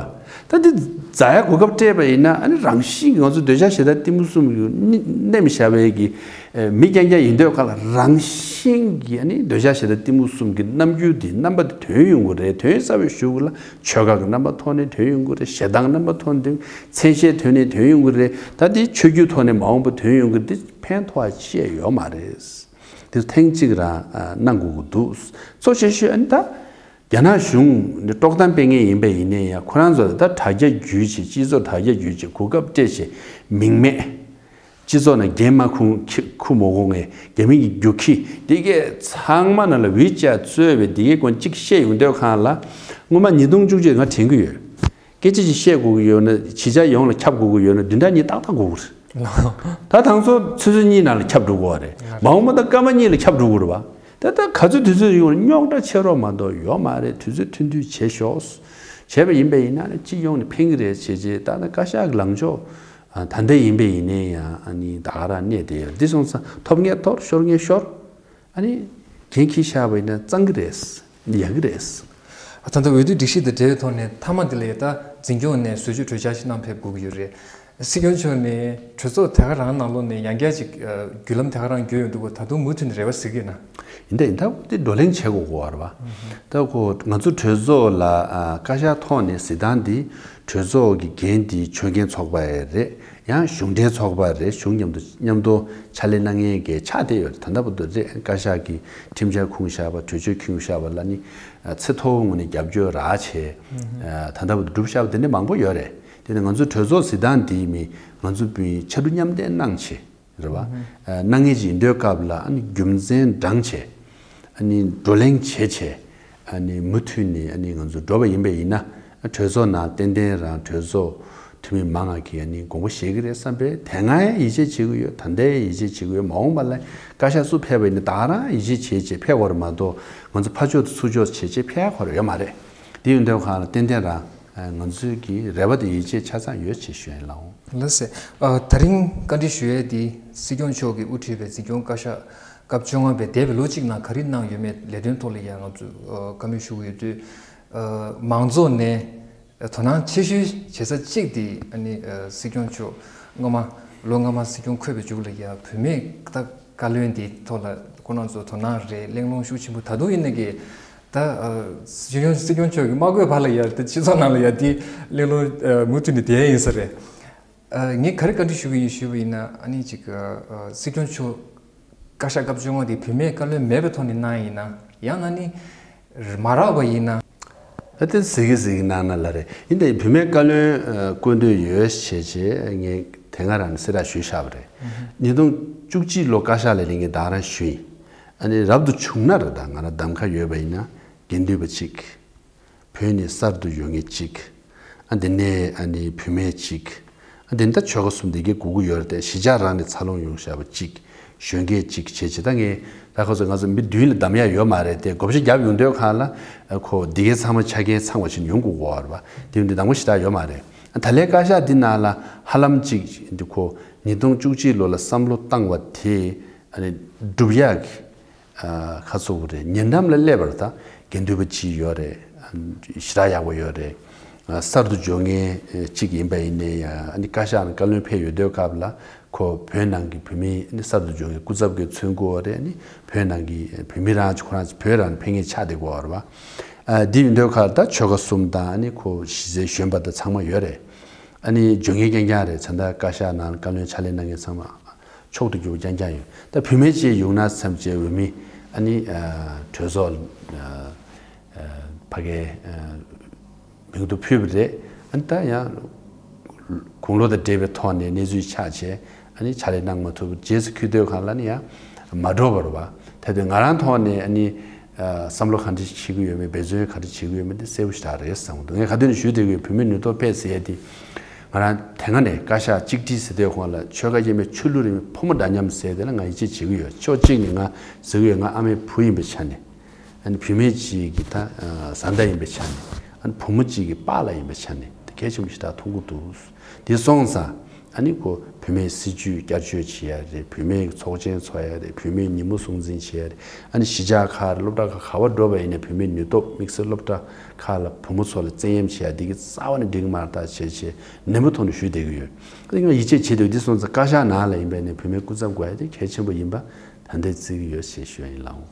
ད་འདི་འཛེག་ཡག་གོ་སྐབས་སྤྲད་པ་ཡིན་ན། ཨ་ནི་རང་བཞིན་གྱིས་ང་ཚོ་འདོད་ཆགས་ཞེ་སྡང་གཏི་མུག་གསུམ་གྱིས་ནི་ནེམ་བཞག་པའི་གི་ཨེ་མི་རྐྱང་རྐྱང་ཡིན་དུས་སྐབས་ལ། རང་བཞིན་གྱིས་ཨ་ནི་འདོད་ཆགས་ཞེ་སྡང་གཏི་མུག་གསུམ་གྱི་རྣམ་འགྱུར་དེ། རྣམ་པ་དེ་ཐོན་ཡོང་གི་རེད། ཐོན་ཚར་བའི་གཞུག་གུ་ལ་ཆོས་ཁ་གི་རྣམ་པ་ཐོག་ནས་ཐོན་ཡོང་གི་རེད། ཞེ་སྡང་རྣམ་པ་ཐོག་ནས། མཚན་ཤས་ཐོག་ནས་ཐོན་ཡོང་གི་རེད། ད་དེ་ཆོས་བརྒྱུད་ཐོག་ནས་མ་འོངས་པ་ཐོན་ཡོང་གི་རེད། དེ་ཕན་ཐོགས་ཅི་ཡང་ཡོད་མ་རེད། དེ་ཐེངས་གཅིག་རང་ཨ་གནང་དགོས་ཀྱི་འདུག་གཙོ་ཆེ་ཤོས་ཨ་ནི་ད་རྒྱ་ནག་གཞུང་ནས་དཀྲོག་གཏམ་སྤེལ་མཁན་ཡིན་པ་ཡིན་ནའི་ཡང་། ཁོ་རང་ཚོ་ད་དྲ་རྒྱ་བརྒྱུད་བྱས། སྤྱི་ཚོགས་དྲ་རྒྱ་བརྒྱུད་བྱས། གོ་སྐབས་སྤྲད་བྱས། མིང་མེད། སྤྱི་ཚོགས་ནང་འགན་མ་འཁུར་མཁན། འཁུར་མ་དགོས་མཁན། རྒྱ་མི་གི་རྒྱུག་ཁྱི་དེ་གས་ཚང་མ་ནང་ལ་ཝི་ཅེཊ་གཙོས་པའི་དེ་གས་ཀུན་གཅིག་བཤད་ཡོང་དུས་སྒང་ལ། སྔོན་མ་ཉིས་སྟོང་བཅུ་གཅིག་ང་དྲན་གྱི་ཡོད། སྐད་ཆ་ཅིག་བཤད་དགོས་ཀྱི་ཡོད་ན། ཕྱི་རྒྱལ་ཡོངས་ལ་ཁྱབ་དགོས་ཀྱི་ཡོད་ན། བདུན་ཕྲག་གཉིས་ཏག་ཏག་འགོར་གྱི་རེད། ད་དང་ཚོ་ཆུ་ཚོད་གཉིས་ནང་ལ་ཁྱབ་འགྲོ་གི་རེད། མ་འོངས་པ་ད་སྐར་མ་གཉིས་ལ་ཁྱབ་འགྲོ་གི་རེད་བ། ད་ད་ག་ཚོད་དུས་ཚོད་ཡོང་ན་རྙོག་དྲ་ཆེ་རོགས་མ་གཏོགས་ཡོད་མ་རེད། དུས་ཚོད་ཐུང་ཐུང་བྱེད་ཤོག་བྱས་པ་ཡིན་པ་ཡིན་ན་ནི་སྤྱི་ཡོངས་ནས་ཕན་གྱི་རེད་བྱས་བྱས། ད་ནི་བཀའ་ཤག་གི་ལངས་ཕྱོགས་ཨ་ད་ལྟ་ཡིན་པ་ཡིན་ནའི་ཡང་ཨ་ནི་ད་ག་རང་གནས་བསྡད་ཡོད། འདི་སོང་ཙང་ཐོབ་མཁན་ཐོབ། ཤོར་མཁན་ཤོར། ཨ་ནི་འགན་འཁྱེར་བཞག་པ་ཡིན་ན་གཙང་གི་རེད། ཡག་གི་རེད། ད་ལྟ་འོས་བསྡུ་སྒྲིག་གཞི་དང་འབྲེལ་བའི་ཐོག་ནས་མཐའ་མ་དེ་ལ་ཡ་ད་འཛིན་སྐྱོང་ནས་ཟུར་ཞུགས་གྲོས་འཆར་ཞིག་གནང་ཕེབས་དགོས་ཀྱི་ཡོད་རེད། སྲིད་སྐྱོང་མཆོག་ནས་གྲོས་ཚོགས་དེ་ག་རང་ནང་ལོགས་ནས་ཡང་བསྐྱར་ཅིག་བརྒྱུད་ལམ་དེ་ག་རང་བརྒྱུད་ཡོང་འདུག་གོ། ད་དུང་མུ་མཐུད་ནས་རེ་བ་གཟིགས་ཀྱི་ཡོད་ན། ཡིན་ད་ཡིན། ད་དེ་བགྲོ་གླེང་བྱེད་དགོས་གོ་བ་རེད་བ། ད་ཁོ་ང་ཚོ་གྲོས་ཚོགས་ལ་ཨ་བཀའ་ཤག་ཐོག་ནས་གཟིགས་སྟངས་འདི། གྲོས་ཚོགས་ཀྱི་འགན་འདི་ཆོད་མཁན་ཚོགས་པ་རེད། ཡང་གཞུང་འབྲེལ་ཚོགས་པ་རེད། གཞུང་མཉམ་དུ་མཉམ་དུ་ཕྱག་ལས་གནང་མཁན་གྱི་ཆགས་བསྡད་ཡོད་རེད། ད་ལྟ་བར་དུ་རེད། བཀའ་ཤག་གིས་ཁྲིམས་འཆར་ཁུངས་བཞག་པ། གྲོས་ཆོད་ཁུངས་བཞག་པ་ལ་ནི་ཚད་མཐོ་བོའི་ངོས་ནས་རྒྱབ་སྐྱོར་རག་བྱས། ད་ལྟ་བར་དུ་གྲུབ་བཞག་པ་དེ་འདྲ་མང་པོ་ཡོད་རེད། དེ་ནི་ང་ཚོ་གྲོས་ཚོགས་གཟིགས་སྟངས་འདི་མི་ང་ཚོ་བོད་ཕྱར་གྲུ་མཉམ་འདེགས་གནང་བྱས། རེད་བ། ཨ་གནང་མཁན་ཅིག་ཡིན་དུས་སྐབས་ལ་ཨ་ནི་རྒྱུ་མཚན་བགྲངས་བྱས། ཨ་ནི་བགྲོ་གླེང་བྱས་བྱས། ཨ་ནི་མུ་མཐུད་ནས་ཨ་ནི་ང་ཚོ་འགྲོ་བ་ཡིན་པ་ཡིན་ན། གྲོས་ཚོགས་ནང་ཏན་ཏན་རང་གྲོས་ཚོགས་འཐུས་མི་མང་ང་གིས་ཨ་ནི་དགོངས་པ་བཞེས་ཀྱི་རེད་བསམ་པའི་དེ་སྔ་ཡང་ཡིད་ཆེས་བྱེད་ཀྱི་ཡོད། ད་ལྟ་ཡང་ཡིད་ཆེས་བྱེད་ཀྱི་ཡོད། མ་འོངས་པ་ལ་བཀའ་ཤག་སུ་ཕེབས་པ་ཡིན་ན་ད་ག་རང་ཡིད་ཆེས་བྱས་བྱས་ཕེབས་དགོས་རེད་མ་གཏོགས། ང་ཚོ་ཕར་ཕྱོགས་དང་ཚུར་ཕྱོགས་བྱས་བྱས་ཕེབས་ཡག་ཁོ་རང་ཡོད་མ་རེད། དེ་ཡིན་དུས་སྒང་ལ་ཏན་ཏན་རང་ང་ཚོའི་གི་རེ་བ་དང་ཡིད་ཆེས་ཆ་ཚང་ཡོད་ཅེས་ཞུ་ཡ་ཡིན་ལགས། ལགས་སེ། ཨ་ད་རིང་བཀའ་འདྲི་ཞུ་ཡས་འདི་སྲིད་སྐྱོང་མཆོག་གིས་དབུ་ཁྲིད་པའི་འཛིན་སྐྱོང་བཀའ་ཤག་སྐབས་བཅོ་ལྔ་པས་འདས་པའི་ལོ་གཅིག་ནང་ག་རེ་གནང་ཡོད་མེད་ལས་དོན་ཐོག་ལ་ཡང་ང་ཚོས་ཨ་བཀའ་མོལ་ཞུ་གི་ཡོད་དུས། ཨ་མང་ཚོགས་ནས་དོ་སྣང་ཆེ་ཤོས་བྱེད་ས་གཅིག་དེ་ཨ་ནི་ཨ་སྲིད་སྐྱོང་མཆོག་སྔོན་མ་ལོ་སྔ་མ་སྲིད་སྐྱོང་འཁོད་པའི་མཇུག་ལ་ཡང་བུད་མེད་ད་བཀའ་བློན་དེའི་ཐོག་ལ་ཁོ་རང་ཚོ་དོ་སྣང་རེད། གླེང་སློང་ཤུགས་ཆེན་པོ། ད་དུང་ཡིན་ནའི་གི་ད་ཨ་སྲིད་སྐྱོང་སྲིད་སྐྱོང་མཆོག་གིས་མ་བསྐོས་བར་ལ་ཡང་ད་སྤྱི་ཚོགས་ནང་ལ་ཡང་དེ་གླེང་སློང་ཨ་མུ་མཐུད་ནས་བསྡད་ཡིན་ས་རེད། ཨ་ངས་ག་རེ་བཀའ་འདྲི་ཞུ་གི་ཡིན་ཞུས་པ་ཡིན་ན། ཨ་ནི་ཅིག་ཨ་ཨ་སྲིད་སྐྱོང་མཆོག་བཀའ་ཤག་སྐབས་བཅོ་ལྔ་དེ་བུད་མེད་བཀའ་བློན་མེད་པའི་ཐོག་ནས་གནང་ཡིན་ན། ཡང་ན་ནི་མ་རག་པ་ཡིན་ན། ཨ་དེ་ཟེར་གི་ཟེར་གི་གནང་ན་ལ་རེད། ཡིན་ད་ཡིན་བུད་མེད་བཀའ་བློན་ཨ་བསྐོ་འདོད་ཡོད་བྱས་བྱས་ངས་དེ་སྔ་རང་གསལ་བསྒྲགས་ཞུས་བཞག་པ་རེད། ཉིས་སྟོང་བཅུ་གཅིག་ལོ་བཀའ་ཤག་ལ་སླེབས་མཁན་ད་རང་ཞུས་ཡིན། ཨ་ནི་རབ་ཏུ་བྱུང་ན་རེད། ད་ང་རང་གདམ་ཁ་ཡོད་པ་ཡིན་ན་དགེ་འདུན་པ་གཅིག་བོད་ནས་གསར་དུ་ཡོང་མཁན་གཅིག་ཨ་དེ་ནས་ཨ་ནི་བུད་མེད་གཅིག་ཨ་དེ་ནས་ད་ཆོལ་ཁ་གསུམ་དེ་གའི་དགོས་ཀྱི་ཡོད་རེད་དེ། གཞིས་ཆགས་རང་ནས་འཚར་ལོངས་ཡོང་བཞག་པ་གཅིག་གཞོན་སྐྱེས་གཅིག་བྱས་བྱས། ད་ངས་ད་ཁ་སོ་ང་ཚོ་མི་བདུན་ལ་གདམ་ཡ་ཡོད་མ་རེད་དེ། བགོ་བཤའ་བརྒྱབ་ཡོང་དུས་སྒང་ལ་ཨ་ཁོ་དེ་གའི་ཚང་མ་ཆ་རྐྱེན་ཚང་བ་ཞིག་ཡོང་དགོས་ཀྱི་ཡོད་རེད་པ། དེ་འདི་དང་པོ་ཞེ་དྲག་ཡོད་མ་རེད། ཨ་ད་ལན་བཀའ་ཤག་འདི་ནང་ལ་ཧ་ལམ་གཅིག་འདི་ཁོ་ཉིས་སྟོང་བཅུ་གཅིག་ལོ་ལ་བསམ་བློ་བཏང་བ་དེ་ཨ་ནི་སྒྲུབ་ཡག་གི་ཨ་ཁ་ཚུགས་རེད། ཉེ་འགྲམ་ལ་སླེབས་པ་རེད། ད་དགེ་འདུན་པ་གཅིག་ཡོད་རེད། ཨ་ཞེ་དྲག་ཡག་པོ་ཡོད་རེད། ཨ་གསར་དུ་འབྱོར་མཁན་གཅིག་ཡིན་པ་ཡིན་ནའི་ཡང་ཨ་ནི་བཀའ་ཤག་ནང་བཀའ་བློན་ཕེབས་ཡོད་དུས་སྐབས་ལ་ཁོ་བོད་ནང་གི་བོད་མི་ཨ་ནི་གསར་དུ་འབྱོར་མཁན་སྐུ་ཚབ་ཀྱི་མཚོན་གྱི་ཡོད་རེད། ཨ་ནི་བོད་ནང་གི་བོད་མི་རང་ཁོ་རང་ཚོ་བོད་རང་ཕེབས་མཁན་ཆགས་བསྡད་ཀྱི་ཡོད་རེད་པ། ཨ་འདི་ཡིན་དུས་ཁ་ད་ཆོལ་ཁ་གསུམ་དང་ཨ་ནི་ཁོ་གཞི་རྩའི་གཞོན་པ་དང་ཚང་མ་ཡོད་རེད། ཨ་ནི་འབྱོར་མཁན་རྐྱང་རྐྱང་རེད། ད་ལྟ་བཀའ་ཤག་ནང་བཀའ་བློན་ཕྱག་ལས་གནང་མཁན་ཚང་མ། མཆོག་ཏུ་གྱུར་པ་རྐྱང་རྐྱང་ཡོད། ད་བུད་མེད་ཅིག་ཡོང་ན་བསམ་བྱས་འོས་མི་ཨ་ནི་ཨ་གྲོས་ཚོགས་ཨ་ཨ་ཕ་གའི་ཨ་མིང་ཐོ་ཕུལ་བ་རེད། ཨ་ནི་ད་ཡང་དགུང་ལོ་དང་འབྲེལ་བའི་ཐོག་ནས་གནས་ཚུལ་ཆགས་བྱས་ཨ་ནི་ཕྱག་ལས་གནང་མ་ཐུབ། རྗེས་སུ་འཁོད་དུས་སྒང་ལ་ནི་ཡང་མ་འགྲོ་བ་རེད་པ། ད་དེ་ང་རང་ཐོག་ནས་ཨ་ནི་ བསམ་བློ་ག་འདྲ་བྱེད་ཀྱི་ཡོད་མེད། འབད་བརྩོན་ག་འདྲ་བྱེད་ཀྱི་ཡོད་མེད་དེ་གསལ་པོ་ཞེ་དྲག་རེད་བསམ་གྱི་འདུག་ངས་ག་དུས་ནས་ཞུས་བསྡད་ཀྱི་ཡོད། བུད་མེད་ནུས་སྟོབས་སྤེལ་ཟེར་ཡ་དེ། ང་རང་དེ་སྔ་ནས་བཀའ་ཤག་གཅིག་སྒྲིལ་ཟེར་དུས་སྒང་ལ་ཆོལ་ཁ་ཡས་མས་ཆོས་ལུགས་རིས་མེད་ཕོ་མོ་འདྲ་མཉམ་ཟེར་དེ་ལ་ང་ཡིད་ཆེས་བྱེད་ཀྱི་ཡོད། ཕྱོགས་གཅིག་ནས་ང་ཟེར་གྱི་ཡོད། ང་ཨ་མའི་བུ་ཡིན་པའི་ཆ་ནས། ཨ་ནི་བུད་མེད་ཅིག་གི་ད་བཟའ་ཟླ་ཡིན་པའི་ཆ་ནས། ཨ་ནི་བུ་མོ་ཅིག་གི་པཱ་ལགས་ཡིན་པའི་ཆ་ནས་དེ་གལ་ཆེན་པོ་ཞེ་དྲག་མཐོང་གི་འདུག་དེ་སོང་ཙང་ཨ་ནི་ཁོ་བུད་མེད་སྲིད་ཇུས་བསྐྱར་བཅོས་བྱེད་ཡ་རེད། བུད་མེད་ཚོགས་ཆེན་ཚོགས་ཡ་རེད། བུད་མེད་ཉིན་མོ་སྲུང་འཛིན་བྱེད་ཡ་རེད། ཨ་ནི་གཞིས་ཆགས་ཁག་རེད། སློབ་གྲྭ་ཁག་ག་བར་འགྲོ་བ་ཡིན་ན་བུད་མེད་ནུས་སྟོབས་དམིགས་བསལ་སློབ་གྲྭ་ཁག་ལ་བུ་མོ་ཚོ་ལ་བཙན་གཡེམ་བྱེད་ཡ་འདི་གི་རྩ་བ་ནས་འགྲིག་གི་མ་རེད་ད་བྱས་བྱས་ནན་པོ་ཐོག་ནས་ཞུས་བསྡད་ཀྱི་ཡོད། ཨ་ནི་ང་ཡིད་ཆེས་བྱེད་འདུག་དེ་སོང་ཙང་བཀའ་ཤག་ནང་ལ་ཡིན་པ་ཡིན་ན་བུད་མེད་སྐུ་ཚབ་དགོས་ཡ་དེ་གལ་ཆེན་པོ་ཡིན་པ་ད་ལྟའི་བརྩི་གི་ཡོད་ཞེས་ཞུ་ཡ་ཡིན་ལགས།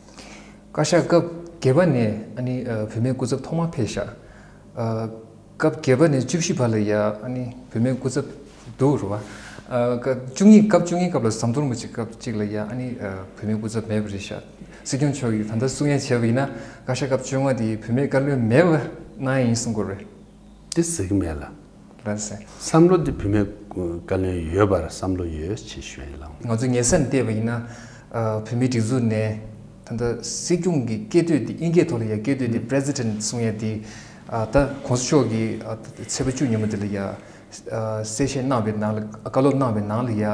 བཀའ་ཤག་སྐབས་བརྒྱད་པ་ནས་ཨ་ནི་ཨ་བུད་མེད་སྐུ་ཚབ་ཐོག་མ་ཕེབས་ཤག་ཨ་སྐབས་བརྒྱད་པ་ནས་བཅུ་བཞི་བར་ལ་ཡ་ཨ་ནི་བུད་མེད་སྐུ་ཚབ་འདུག་རེད་བ། ཨ་སྐབས་བཅུ་གཉིས་སྐབས་བཅུ་གཉིས་སྐབས་ལ་ཟམ་གདོང་རིན་པོ་ཆེ་སྐབས་གཅིག་ལ་ཡ་ཨ་ནི་ཨ་བུད་མེད་སྐུ་ཚབ་མེད་པ་རེད་ཤག་སྲིད་སྐྱོང་མཆོག་གིས་ད་ལྟ་གསུང་ཡ་བྱས་པ་ཡིན་ན་བཀའ་ཤག་སྐབས་བཅོ་ལྔ་དེ་བུད་མེད་བཀའ་བློན་མེད་པ་གནང་ཡ་ཡིན་གསུང་གི་རེད། དེ་ཟེར་གི་མེད་ལ། ལགས་སེ། བསམ་བློ་དེ་བུད་མེད་བཀའ་བློན་ཡོད་པར་བསམ་བློ་ཡོད་ཅེས་ཞུ་ཡ་ཡིན་ལགས། ང་ཚོ་ངེས་གསལ་ནས་བལྟས་པ་ཡིན་ན། ཨ་བོད་མིའི་སྒྲིག་འཛུགས་ནས་ད་ལྟ་སྲིད་སྐྱོང་གི་སྐད་དོད་དེ་དབྱིན་སྐད་ཐོག་ལ་ཡ་སྐད་དོད་དེ་President་གསུང་ཡ་དེ། ཨ་ད་གོང་ས་མཆོག་གིས་ཨ་ཚེས་པ་བཅུ་ཉིན་མོ་དེ་ལ་ཡ་ཨ་གསལ་བཤད་གནང་བའི་ནང་ལ་བཀའ་སློབ་གནང་བའི་ནང་ལ་ཡ།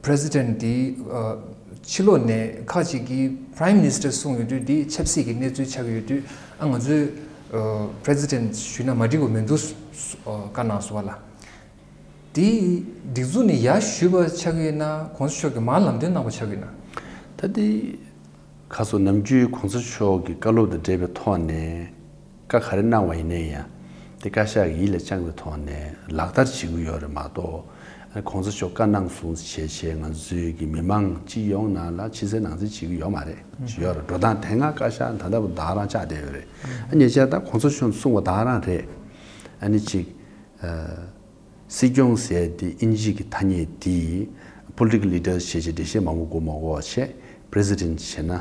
President་དེ་ཨ་ཕྱི་ལོགས་ནས་ཁག་ཅིག་གིས་Prime Minister་གསུངས་ཡོད་དུས་དེ་ཆབ་སྲིད་ཀྱི་གནས་ཚུལ་ཆགས་ཀྱི་ཡོད་དུས་ཨ་ང་ཚོས་ཨ་President་ཞུས་ན་མ་འགྲིག་པ་མི་འདུག་ཨ་བཀའ་གནང་སོང་བ་ལ། དེ་སྒྲིག་འཛུགས་ནས་ཡར་ཞུས་པ་ཆགས་ཀྱི་ཡོད་ན་གོང་ས་མཆོག་གིས་མར་ལམ་སྟོན་གནང་བ་ཆགས་ཀྱི་ཡོད་ན། ད་དེ་ཁ་སོ་ནམ་རྒྱུན་གོང་ས་མཆོག་གི་བཀའ་སློབ་དང་འབྲེལ་བའི་ཐོག་ནས་བཀའ་ག་རེ་གནང་བ་ཡིན་ནའི་ཡང་དེ་བཀའ་ཤག་གིས་ཡིད་ལ་བཅངས་པའི་ཐོག་ནས་ལག་བསྟར་བྱེད་ཀྱི་ཡོད་རེད་མ་གཏོགས། ཨ་གོང་ས་མཆོག་བཀའ་གནང་སོང་ཞེས་བྱས་ང་ཚོའི་གི་མི་མང་སྤྱི་ཡོངས་ནང་ལ་ཕྱི་གསལ་ནང་གསལ་བྱེད་ཀྱི་ཡོད་མ་རེད། ཡོད་རེད། འགྲོ་སྟངས་དེ་སྔ་བཀའ་ཤག་ད་ལྟ་བུ་ད་ག་རང་ཆགས་བསྡད་ཡོད་རེད། ཨ་ཉེ་ཆར་ད་གོང་ས་མཆོག་གསུངས་པ་ད་ག་རང་རེད། ཨ་ནི་ཅིག་ཨ། སྲིད་སྐྱོང་ཟེར་དེ་དབྱིན་ཇི་གི་ཐ་སྙད་དེ་Political Leaders་བྱས་བྱས་འགྲེལ་བཤད་མང་པོ་དགོས་མ་དགོས་བྱས་President་བྱས་ན་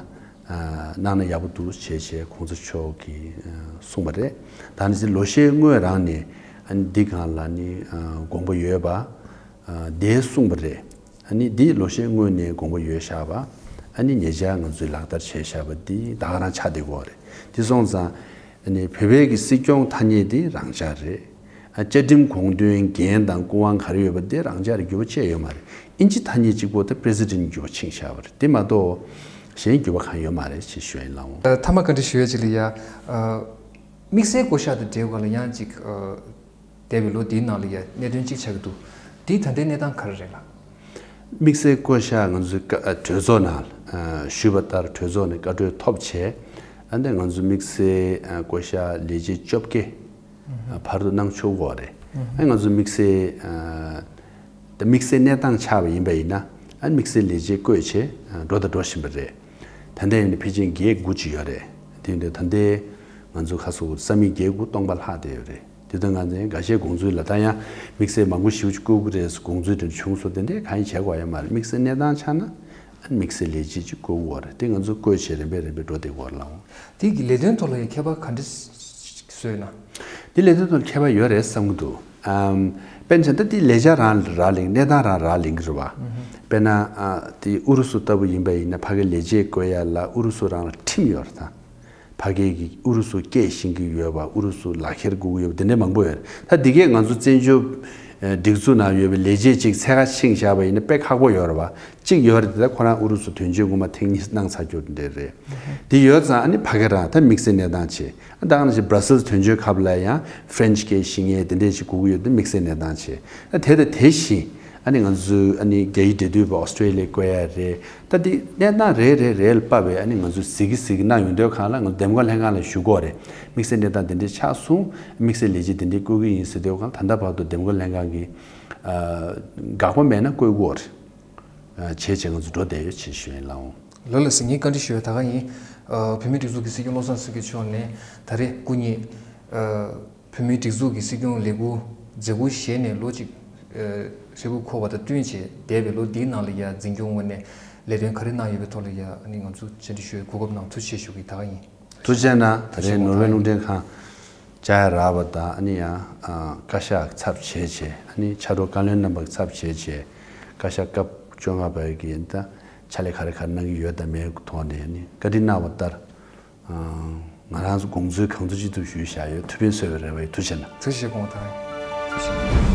གནང་ན་ཡག་པོ་འདུག་བྱས་བྱས་གོང་ས་མཆོག་གིས་གསུངས་པ་རེད། ད་ནི་ལོ་ཤས་སྔོན་རང་ནས་འདི་སྒང་ལ་ནི་དགོངས་པ་ཡོད་པ་དེ་གསུངས་པ་རེད། ཨ་ནི་འདི་ལོ་ཤས་སྔོན་ནས་དགོངས་པ་ཡོད་བཞག་པ་ཨ་ནི་ཉེ་ཆར་ང་ཚོས་ལག་བསྟར་བྱས་བཞག་པ་འདི་ད་ག་རང་ཆགས་བསྡད་ཀྱི་ཡོད་རེད། དེ་སོང་ཙང་། ཨ་ནི་བོད་པའི་གི་སྲིད་སྐྱོང་ཐ་སྙད་དེ་རང་འཇགས་རེད། ཨ་བཅའ་ཁྲིམས་དགོངས་དོན་འགན་དང་སྐུ་དབང་ག་རེ་ཡོད་པ་དེ་རང་འཇགས་རེད། འགྱུར་བ་ཅི་ཡང་ཡོད་མ་རེད། དབྱིན་ཇི་ཐ་སྙད་གཅིག་པོ་དེ་President་འགྱུར་བ་ཕྱིན་བཞག་པ་རེད། དེ་མ་གཏོགས་གཞན་འགྱུར་བ་གང་ཡོད་མ་རེད་ཅེས་ཞུ་ཡ་ཡིན་ལགས། ཨ་མཐའ་མ་བཀའ་འདྲི་ཞུ་ཡ་ཅིག་ལ་ཡ། ཨ་དམིགས་བསལ་བསྐོ་བཞག་དང་འབྲེལ་བ་ལ་ཡང་ཅིག་ཨ་འདས་པའི་ལོ་འདིའི་ནང་ལ་ཡ་གནད་དོན་གཅིག་ཆགས་ཀྱི་འདུག་དེའི་ད་ལྟའི་གནས་སྟངས་ག་རེ་རེད་ལགས། དམིགས་བསལ་བསྐོ་བཞག་ང་ཚོའི་བཀའ་ཨ་གྲོས་ཚོགས་ནང་ཨ་ཞུས་པ་ལྟར་གྲོས་ཚོགས་ནས་བཀའ་འཁྲོལ་ཐོབ་བྱས། ཨ་ནི་ང་ཚོ་དམིགས་བསལ་ཨ་བསྐོ་བཞག་ལས་བྱེད་བཅོ་བརྒྱད་ཨ་བར་དུ་གནང་ཆོག་གི་རེད། ཨ་ང་ཚོ་དམིགས་བསལ་ཨ་ད་དམིགས་བསལ་གནས་སྟངས་ཆགས་པ་ཡིན་པ་ཡིན་ན་ཨ་དམིགས་བསལ་ལས་བྱེད་བསྐོས་བྱས་ཨ་འགྲོ་དང་འགྲོ་བཞིན་པ་རེད། ད་ལྟ་ཡིན་ན་ཕལ་ཆེར་བརྒྱད་དགུ་ཅིག་ཡོད་རེད། དེ་ཡིན་དུས་ད་ལྟའི་ང་ཚོ་ཁ་སོ་ས་མིག་བརྒྱད་དགུ་སྟོང་པ་ལྷག་བསྡད་ཡོད་རེད། དེ་དང་ང་ཚོའི་འགའ་ཤས་དགོངས་ཚུལ་ལ་ད་ཡང་དམིགས་བསལ་མང་པོ་ཞིག་ཅིག་བསྐོ་གི་རེད་དགོངས་ཚུལ་དེ་འདྲ་བྱུང་སོང་། དེ་འདྲས་གང་ཡང་བྱེད་དགོས་ཡ་མ་རེད། དམིགས་བསལ་གནས་སྟངས་ཆགས་ན་ཨ་དམིགས་བསལ་ལས་བྱེད་ཅིག་བསྐོ་གི་ཡོད་རེད། དེ་ང་ཚོ་བསྐོས་བྱས་རིམ་པས་རིམ་པས་འགྲོ་བསྡད་ཀྱི་ཡོད་རེད་ལགས། དེ་གི་ལས་དོན་ཐོག་ལ་ཡང་ཁྱད་པར་ག་འདྲ་བཟོས་ན། དེ་ལས་དོན་ཐོག་ལ་ཁྱད་པར་ཡོད་རེད་བསམ་གྱི་འདུག་ཨམ། དཔེར་ན་ད་དེ་ལས་འཆར་རང་རག་ལས་གནས་སྟངས་རང་རག་ལས་ཀྱི་རེད་བ། དཔེར་ན་ཨ་དེ་ཨུ་རུ་སུ་ལྟ་བུ་ཡིན་པ་ཡིན་ན་ཕ་གི་ལས་བྱེད་བསྐོ་ཡ་ལ་ཨུ་རུ་སུ་རང་ལ་ཁྲིམས་ཡོད་རེད་ད། ཕ་གི་གི་ཨུ་རུ་སུ་སྐད་ཤེས་ཀྱི་ཡོད་པ་ཨུ་རུ་སུ་ལག་ཁྱེར་དགོས་ཀྱི་ཡོད་པ་དེ་འདྲ་མང་པོ་ཡོད་རེད། ད་དེ་གས་ང་ཚོ་བཙན་བྱོལ་སྒྲིག་འཛུགས་ནང་ཡོད་པའི་ལས་བྱེད་ཅིག་འཚོལ་ཁ་ཕྱིན་བཞག་པ་ཡིན་ན་དཔེ་ཁག་པོ་ཡོད་རེད་བ། གཅིག་ཡོད་རེད་དེ་ད་ཁོ་རང་ཨུ་རུ་སུ་དོན་གཅོད་སྔོན་མ་ཐེངས་གཉིས་གནང་ཚར་རྒྱུ་འདྲ་རེད། དེ་ཡོད་ཙང་ཨ་ནི་ཕ་གི་རང་ད་དམིགས་བསལ་གནས་སྟངས་བྱས། ད་ག་ནང་བཞིན་Brussels་དོན་གཅོད་ཁབ་ལ་ཡང་French་སྐད་ཤེས་མཁན་དེ་འདྲས་ཞིག་དགོས་ཀྱི་ཡོད་དེ་དམིགས་བསལ་གནས་སྟངས་བྱས། ད་དེ་དང་དེ་བཞིན་ཨ་ནི་ང་ཚོའི་ཨ་ནི་རྒྱ་ཡིག་འབྲེལ་མཐུད་པ་Australia་བསྐོ་ཡ་རེད། ད་དེ་གནས་སྟངས་རེ་རེ་རེ་ལ་དཔག་པའི་ཨ་ནི་ང་ཚོས་གཟིགས་ཀྱི་གཟིགས་ཀྱི་གནང་ཡོང་དུས་སྒང་ལ་ང་ཚོ་འདེམས་བསྐོ་ལྷན་ཁང་ལ་ཞུ་དགོས་རེད། དམིགས་བསལ་གནས་སྟངས་དེ་འདྲས་ཆགས་སོང་དམིགས་བསལ་ལས་བྱེད་དེ་འདྲས་བསྐོ་གི་ཡིན་ཟེར་དུས་སྒང་ད་ལྟ་བར་དུ་འདེམས་བསྐོ་ལྷན་ཁང་གིས་ཨ་དགག་པ་མེད་ན་བསྐོ་དགོས་རེད། བྱས་བྱས་ང་ཚོ་འགྲོ་བསྡད་ཡོད་ཅེས་ཞུ་ཡིན་ལགས། ལགས་ལགས་སེ། ངས་བཀའ་འདྲི་ཞུ་ཡ་ད་ག་ཡིན། ཨ་བོད་མིའི་སྒྲིག་འཛུགས་ཀྱི་སྲིད་སྐྱོང་བློ་བཟང་སེང་གེ་མཆོག་ནས་ད་རེས་སྐུ་ཉིད་ཨ་བོད་མིའི་སྒྲིག་འཛུགས་ཀྱི་སྲིད་སྐྱོང་ལས་འཁུར་མཛད་ཁུར་བཞེས་ནས་ལོ་གཅིག་ཨ་ཧྲིལ་པོ་འཁོར་བ་དང་བསྟུན་བྱས་འདས་པའི་ལོ་འདིའི་ནང་ལ་ཡ་འཛིན་སྐྱོང་ངོས་ནས་ལས་དོན་ག་རེ་གནང་ཡོད་པའི་ཐོག་ལ་ཡ་ཨ་ནི་ང་ཚོ་བཅར་འདྲི་ཞུ་ཡའི་གོ་སྐབས་གནང་ཐུགས་རྗེ་ཆེ་ཞུ་གི་ད་ག་ཡིན། ཐུགས་རྗེ་གནང་། ད་རེས་ནོར་ཝེ་རླུང་འཕྲིན་ཁང་བཅར་ཡ་རག་པ་དང་ཨ་ནི་ཡང་ཨ་བཀའ་ཤག་གི་ཚབ་བྱས་བྱས་ཨ་ནི་ཕྱག་རོགས་བཀའ་བློན་རྣམ་པ་གི་ཚབ་བྱས་བྱས་བཀའ་ཤག་སྐབས་བཅོ་ལྔ་པ་གི་ད་ཕྱག་ལས་ག་རེ་ག་རེ་གནང་གི་ཡོད་དང་མེད་ཐོག་ནས་ཨ་ནི་བཀའ་འདྲི་གནང་བ་ལྟར་ ང་རང་ཚོ་དགོངས་ཚུལ་གང་ཐུབ་ཅི་ཐུབ་ཞུས་བཞག་ཡོད། ཐུབ་པའི་གསོལ་བའི་རེ་བ་ཡོད། ཐུགས་རྗེ་གནང་། ཐུགས་རྗེ་ཆེ། དགོངས་དག་ཡིན། ཐུགས་རྗེ་ཆེ།